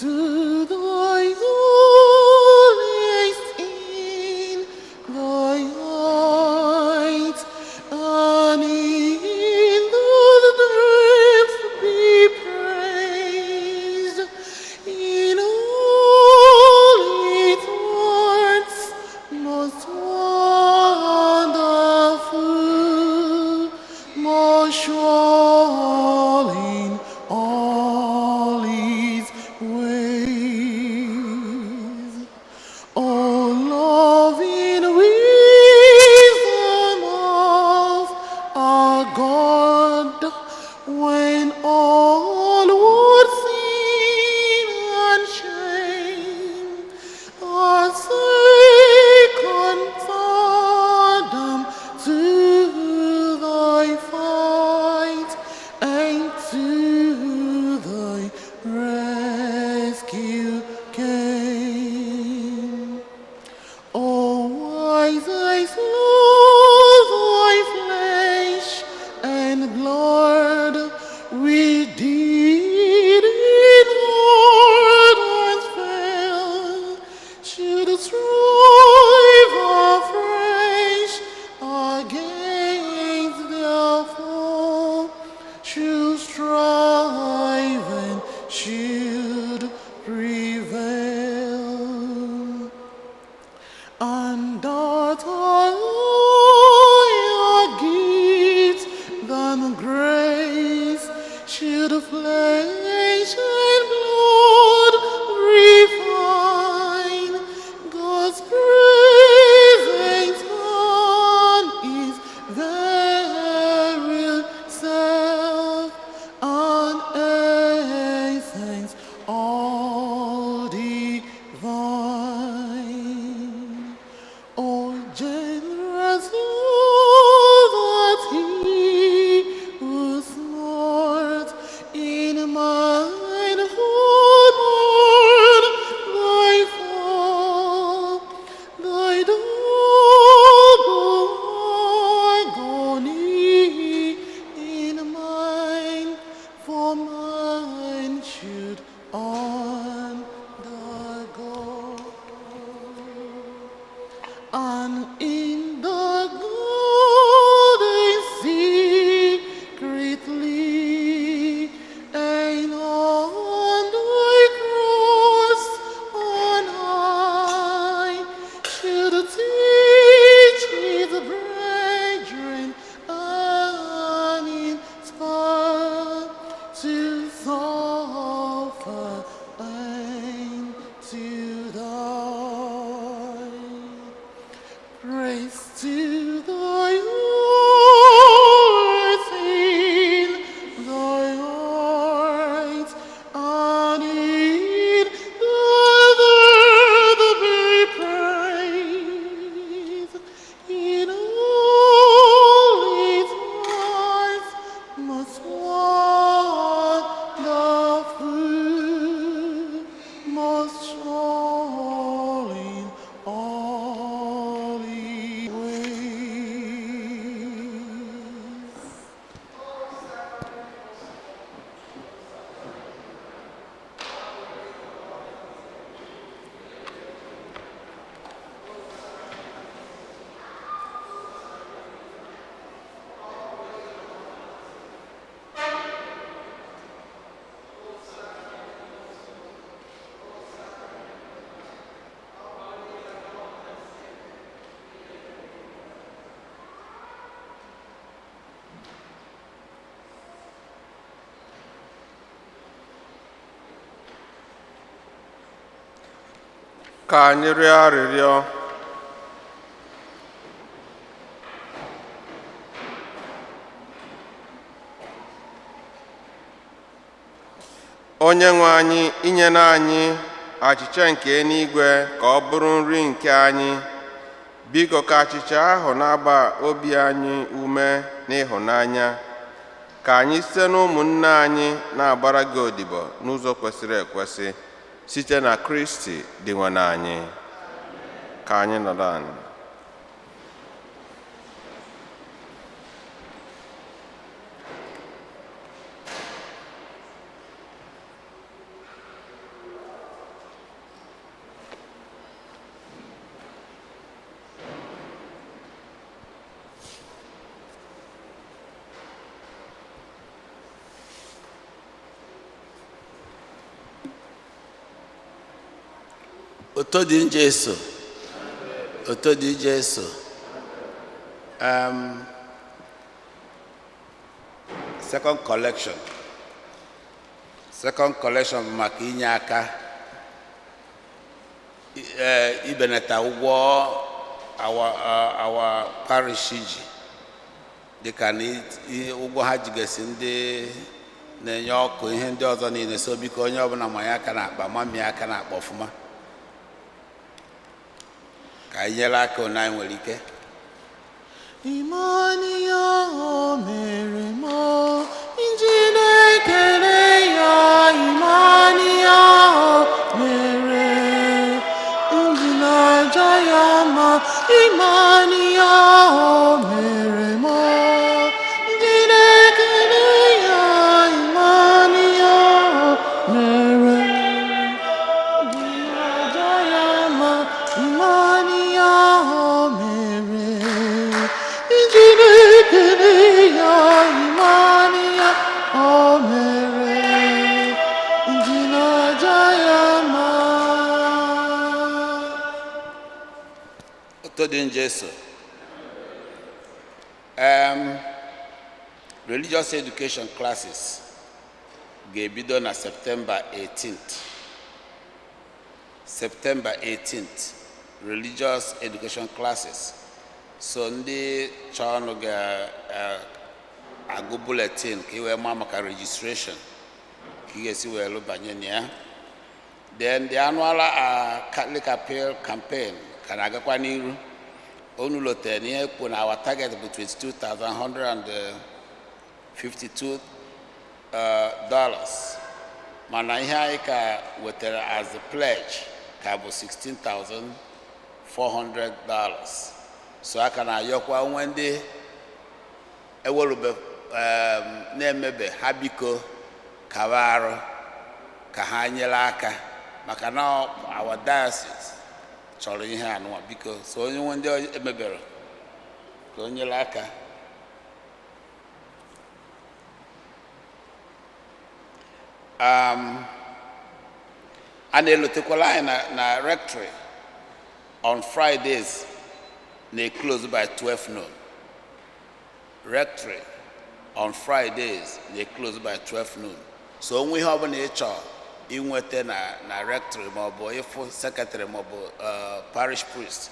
To thy holiest in thy height, and in the depths be praised. In all its works most wonderful, most sure in all his ways. O loving wisdom of our God, when all would sin and shame, our second Adam to thy fight and to thy rescue came. O wise I slew thy flesh and blood, we did in ardent fail, should strive afresh against their foe, should strive and should prevail. And that higher gift than grace should flesh and blood refine, God's presence on His very self, and essence all divine. O generous love that he who smart in mine forward thy fall, thy double agony in mine, for mine should undergo. And in the golden secretly, and on thy cross on high, should teach his brethren and inspire to suffer and to die. Praise to thy earth in thy heart, and in the earth be praised. In all its life most wonderful, most sure in all his ways. Ka anyị rịọ arịrịọ. Onye nwe anyị, inyere anyị achịcha nke eluigwe ka ọ bụrụ nri nke anyị. Biko ka achịcha ahụ na-agba obi anyị ume n'ịhụnanya, ka anyị site n'ụmụnne anyị na-agbara gị odibo n'ụzọ kwesịrị ekwesị, site na Kristi Dinwenụ anyị. Ka anyị nọdụ anyị. Oto dị Jesu. Oto dị Jesu. Second collection. Second collection bụ maka inye aka ibenata ụgwọ our parish ji, dịka na ụgwọ ha jigasị ndị na-enye ọkụ, ihe ndị ọzọ niile. So biko, onye ọbụla manye aka n'akpa, mamie aka n'akpa ọfụma ka anyị nyere aka one anyị nwere ike. Ịmani o mere m nji na-ekele ya. Ịmani o mere nji na-aja ya mma. Ịmani o mere m nji na-ekele ya. Ịmani o mere nji na-aja ya mma. Ịmani o mere nji na-ekele ya. Ịmani ya o mere nji na-aja ya mma. Oto dị Jesu. Religious education classes ga-ebido na September 18th. September 18th, religious education classes. So ndị chọọnụ ga-agụ bulletin ka ị wee maa maka registration, ka ị ga-esi wee lụbanye na ya. Then the annual Catholic Appeal campaign ka na-agakwa n'iru. Unu lotere na ihe kwu na our target bụ $22,152 dollars, mana ihe anyị ka wetara as a pledge ka bụ $16,400. So a ka na-ayọkwa onwe ndị ewelube na-emebe ha, biko kaba arụ ka ha nyere aka, maka na our diocese chọrọ ihe anụnwa. Biko, so onye nwe ndị emebere ka o nyere aka. A na-elotekwala anyị na rectory on Fridays na-close by 12 noon. Rectory on Fridays na-close by 12 noon. So onwe ihe ọbụla ị chọrọ inweta na rectory, maọbụ ịfụ secretary, maọbụ parish priest,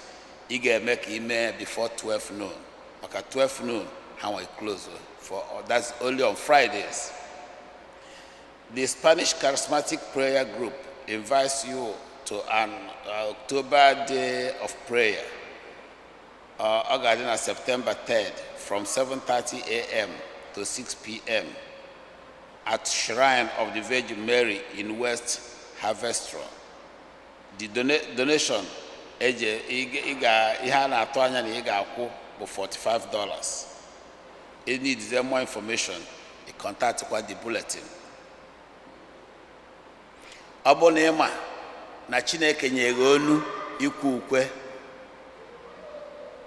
ị ga-eme ka ime before 12 noon, maka 12 noon ha nwe close for. That's only on Fridays. The Spanish Charismatic Prayer Group invites you to an October Day of Prayer. Ọ ga-adị na September 3rd from 7:30 a.m. to 6 p.m. at Shrine of the Virgin Mary in West Haverstraw. The donation eje ị ga ihe a na-atụ anya na ị ga-akwụ bụ $45. Ị need more information, ị contact kwa the bulletin. Ọ bụ na ị ma na Chineke nyere onu ikwu ukwe,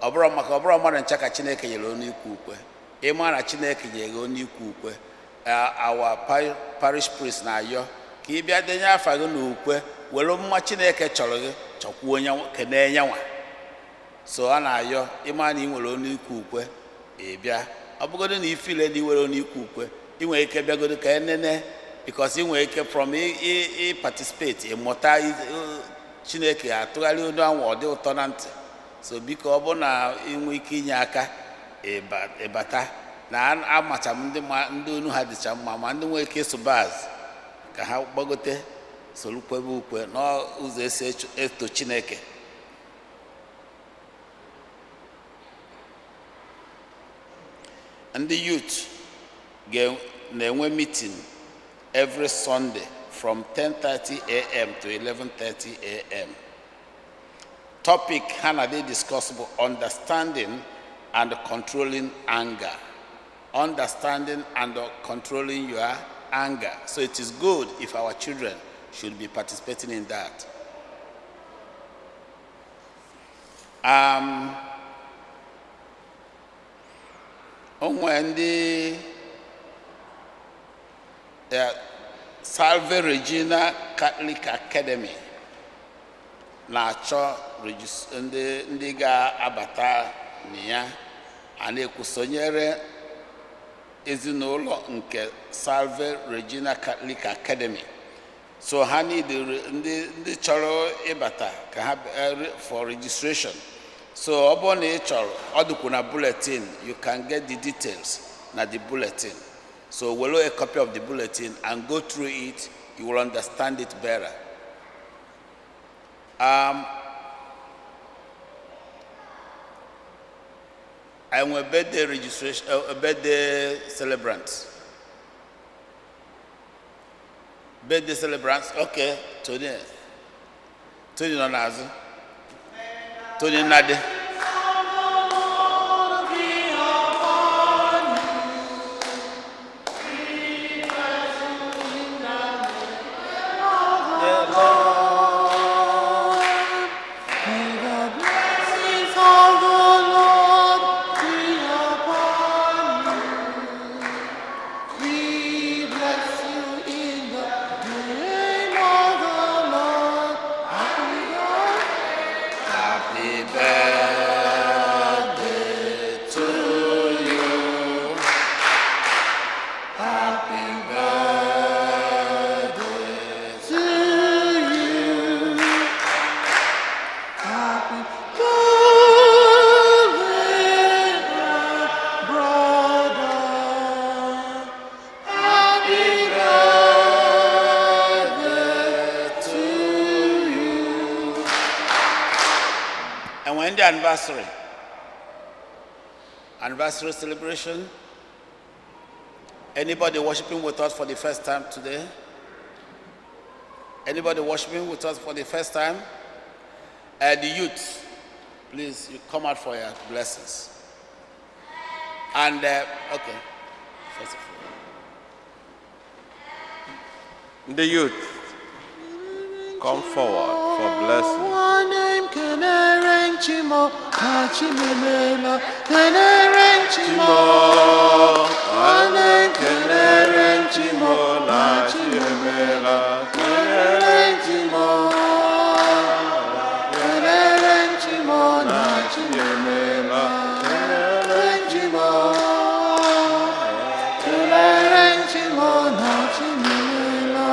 ọ bụrụ maka ọ bụrụ mmadụ ncha ka Chineke nyere onu ikwu ukwe. Ịma na Chineke nyere onu ikwu ukwe, our parish priest na-ayọ ka ị bịa denye afa gị n'ukwe, were mma Chineke chọrọ gị chọkwuo onye kene nyanwa. So a na-ayọ, ịma na ị nwere onu ikwu ukwe, ị bịa. Ọ bụgodo na ifile na ị nwere onu ikwu ukwe, ị nwere ike bịagodo ka enene, because ị nwere ike from ị participate, ịmụta Chineke atụgharị onu ahụ, ọ dị ụtọ na ntị. So biko, ọ bụrụ na ị nwee ike inye aka, ịbata na amacha m ndị ma ndị onu ha dịcha mma, ma ndị nwere ike ịsụ bass, ka ha gbagote soro kwebe ukwe n'ụzọ esi eto Chineke. Ndị youth na-enwe meeting every Sunday from 10:30 a.m. to 11:30 a.m. Topic ha na dey discuss bụ understanding and controlling anger. Understanding and controlling your anger. So it is good if our children should be participating in that. Onwe ndị Salve Regina Catholic Academy. Na-achọ ndị ga-abata na ya a na-ekwu sonyere ezinụlọ nke Salve Regina Catholic Academy. So ha need ndị chọrọ ịbata ka ha for registration. So ọ bụrụ na ị chọrọ, ọ dịkwu na bulletin. You can get the details na the bulletin. So were a copy of the bulletin and go through it. You will understand it better. I nwere birthday registration, birthday celebrants. Birthday celebrants, okay, Tony. Tony nọ n'azụ. Tony Nnadi. Lord be upon you. May the blessings of the Lord be upon you. We bless you in the name of the Lord. Happy birthday. Happy birthday to you. Happy birthday to you. Happy birthday, brother. Happy birthday to you. And when the anniversary celebration, anybody worshiping with us for the first time today? Anybody worshiping with us for the first time? The youth, please, you come out for your blessings. And, okay, first of all. Ndị youth, come forward for blessing. Nwanne m kenere nchimo na chimemela kenere nchimo nwanne m kenere nchimo na chimemela kenere nchimo kenere nchimo na chimemela kenere nchimo kenere nchimo na chimemela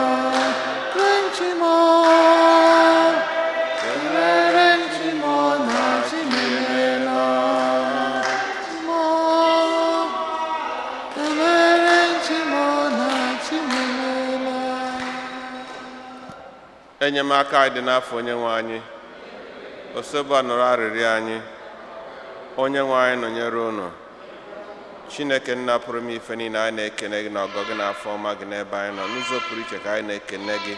nchimo kenere nchimo na chimemela chimo kenere nchimo na chimemela. Enyemaka anyị dị n'afọ onye nwe anyị. Osebụ nụrụ arịrịọ anyị. Onye nwe anyị nọnyere unu. Chineke nna pụrụ ime ife niile, anyị na-ekene gị na ọgọ gị na afọ ọma gị n'ebe anyị nọ. N'ụzọ pụrụ iche ka anyị na-ekene gị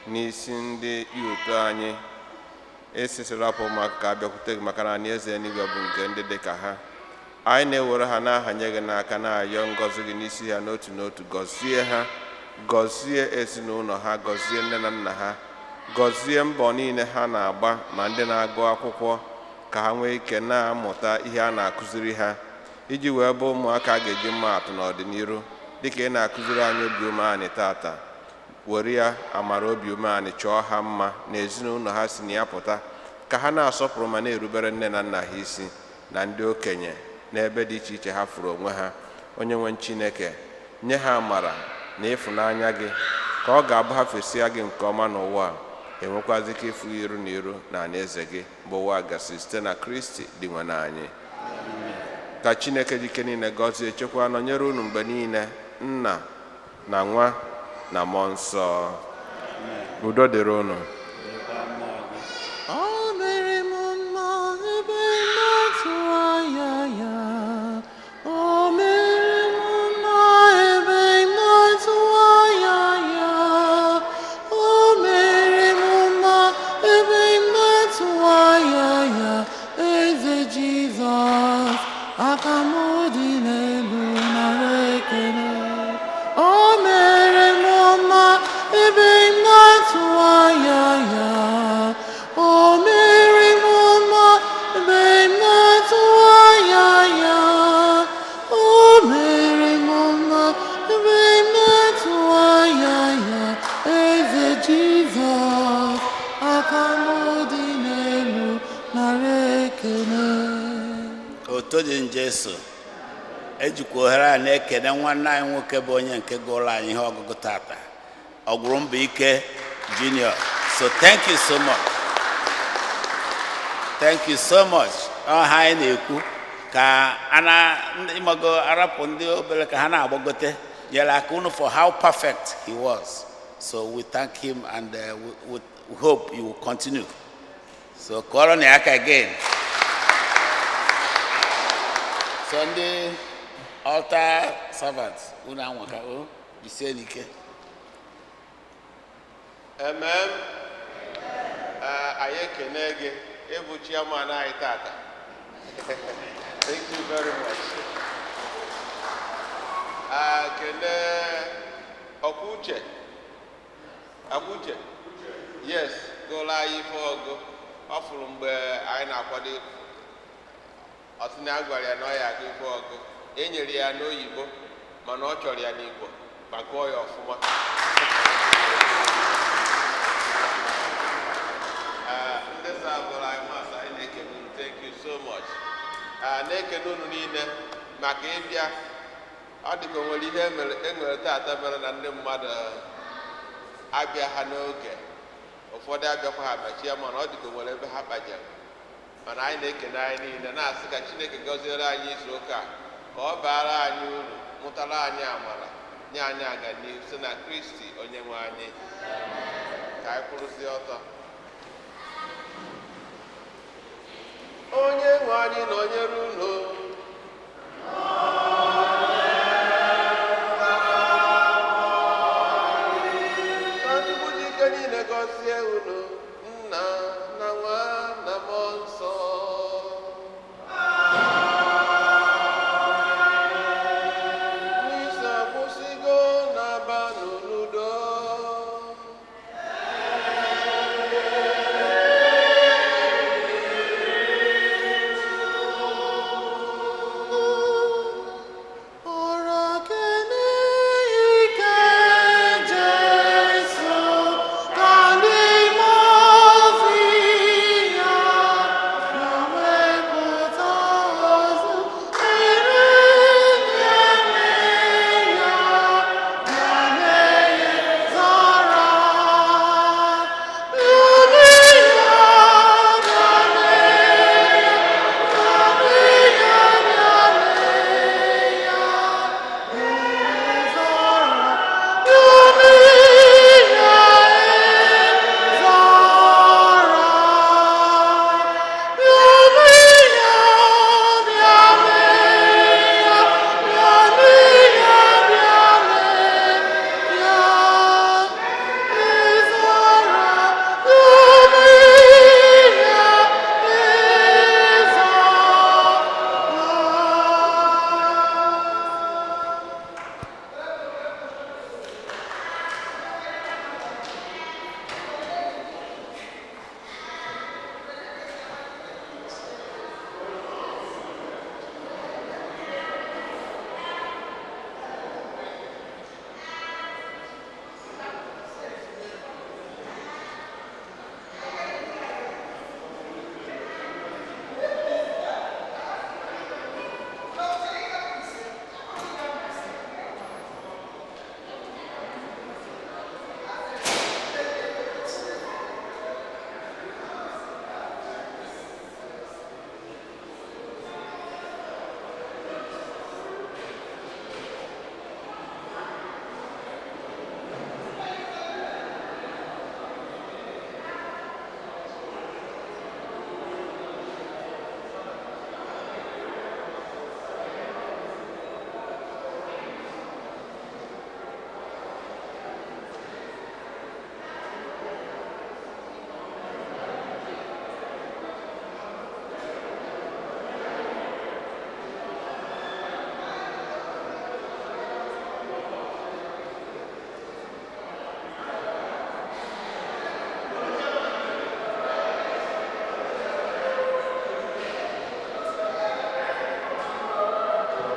n'isi ndị youth anyị esisirapụ ụmụaka ka abịakwute gị, maka na anyị eze eluigwe bụ nke ndị dị ka ha. Anyị na-ewere ha n'ahanye gị n'aka, na-ayọ ngọzi gị n'isi ha n'otu n'otu. Gọzie ha, gọzie ezinụlọ ha, gọzie nne na nna ha, gọzie mbọ niile ha na-agba, ma ndị na-agụ akwụkwọ ka ha nwee ike na-amụta ihe a na-akụziri ha iji wee bụ ụmụaka a ga-eji mma atụ n'ọdịnihu. Dịka ị na-akụziri anyị obi umeanị tata, were ya amara obi umeanị chọọ ha mma na ezinụlọ ha si na ya pụta, ka ha na-asọpụrụ ma na-erubere nne na nna ha isi na ndị okenye n'ebe dị iche iche ha fụrụ onwe ha. Onye nwe Chineke, nye ha amara na ịfụnanya gị, ka ọ ga-abụ ha fesia gị nke ọma n'ụwa a, enwekwazi ike ịfụ iru na iru na alaeze gị bụ ụwa gasị, site na Kristi dị nwe anyị. Ka Chineke dị ike niile gọzie, chekwa, nọnyere unu mgbe niile, Nna na Nwa na Mmụọ Nsọ. Udo dịrị unu. O mere m mma ebe m na-atụ anya ya. O mere m mma ebe m na-atụ anya ya. O mere m mma ebe m na-atụ anya ya. Eze Jizọs, aka m dị n'elu, nara ekele. O mere m mma ebe m na-atụ anya ya. O mere m mma ebe m na-atụ anya ya. O mere m mma ebe m na-atụ anya ya. Eze Jizọs, aka m dị. Jesu. Ejikwa ohere a na-ekene nwanne anyị nwoke bụ onye nke gụrụ anyị ihe ọgụgụ tata, ọgwụrụ mbọ ike junior. So thank you so much, thank you so much. Ọha anyị na-ekwu ka a na ịmago arapụ ndị obere ka ha na-agbagote nyere aka unu for how perfect he was. So we thank him and we hope you will continue. So kụọrọ na ya aka again. So ndị altar servants, unu anwaka o jisie n'ike. Emem. Anyị ekene gị ịbụ chairman anyị tata. Thank you very much. Kene ọkwa uche, akwa uche, yes, gụrụ anyị ife ọgụ ọ fụrụ mgbe anyị na-akwado. Ọ sị na a gwara ya na ọ ya agụ ife ọgụ e nyere ya n'oyibo, mana ọ chọrọ ya n'Igbo ma gụọ ya ọfụma. Ndị serve-ụrụ anyị Mass, anyị na-ekene unu. Thank you so much. Na-ekene unu niile maka ịbịa. Ọ dị ka o nwere ihe e nwere tata mere na ndị mmadụ abịa ha n'oge, ụfọdụ abịakwa ha bachie, mana ọ dị ka o nwere ebe ha kpajere. Mana anyị na-ekene anyị niile, na-asị ka Chineke gọziere anyị izu ụka a, ka ọ baara anyị uru, mụtara anyị amara, nye anyị aganihu site na Kristi onye nwe anyị. Ka anyị kwụrụzie ọtọ. Onye nwe anyị nọnyere unu.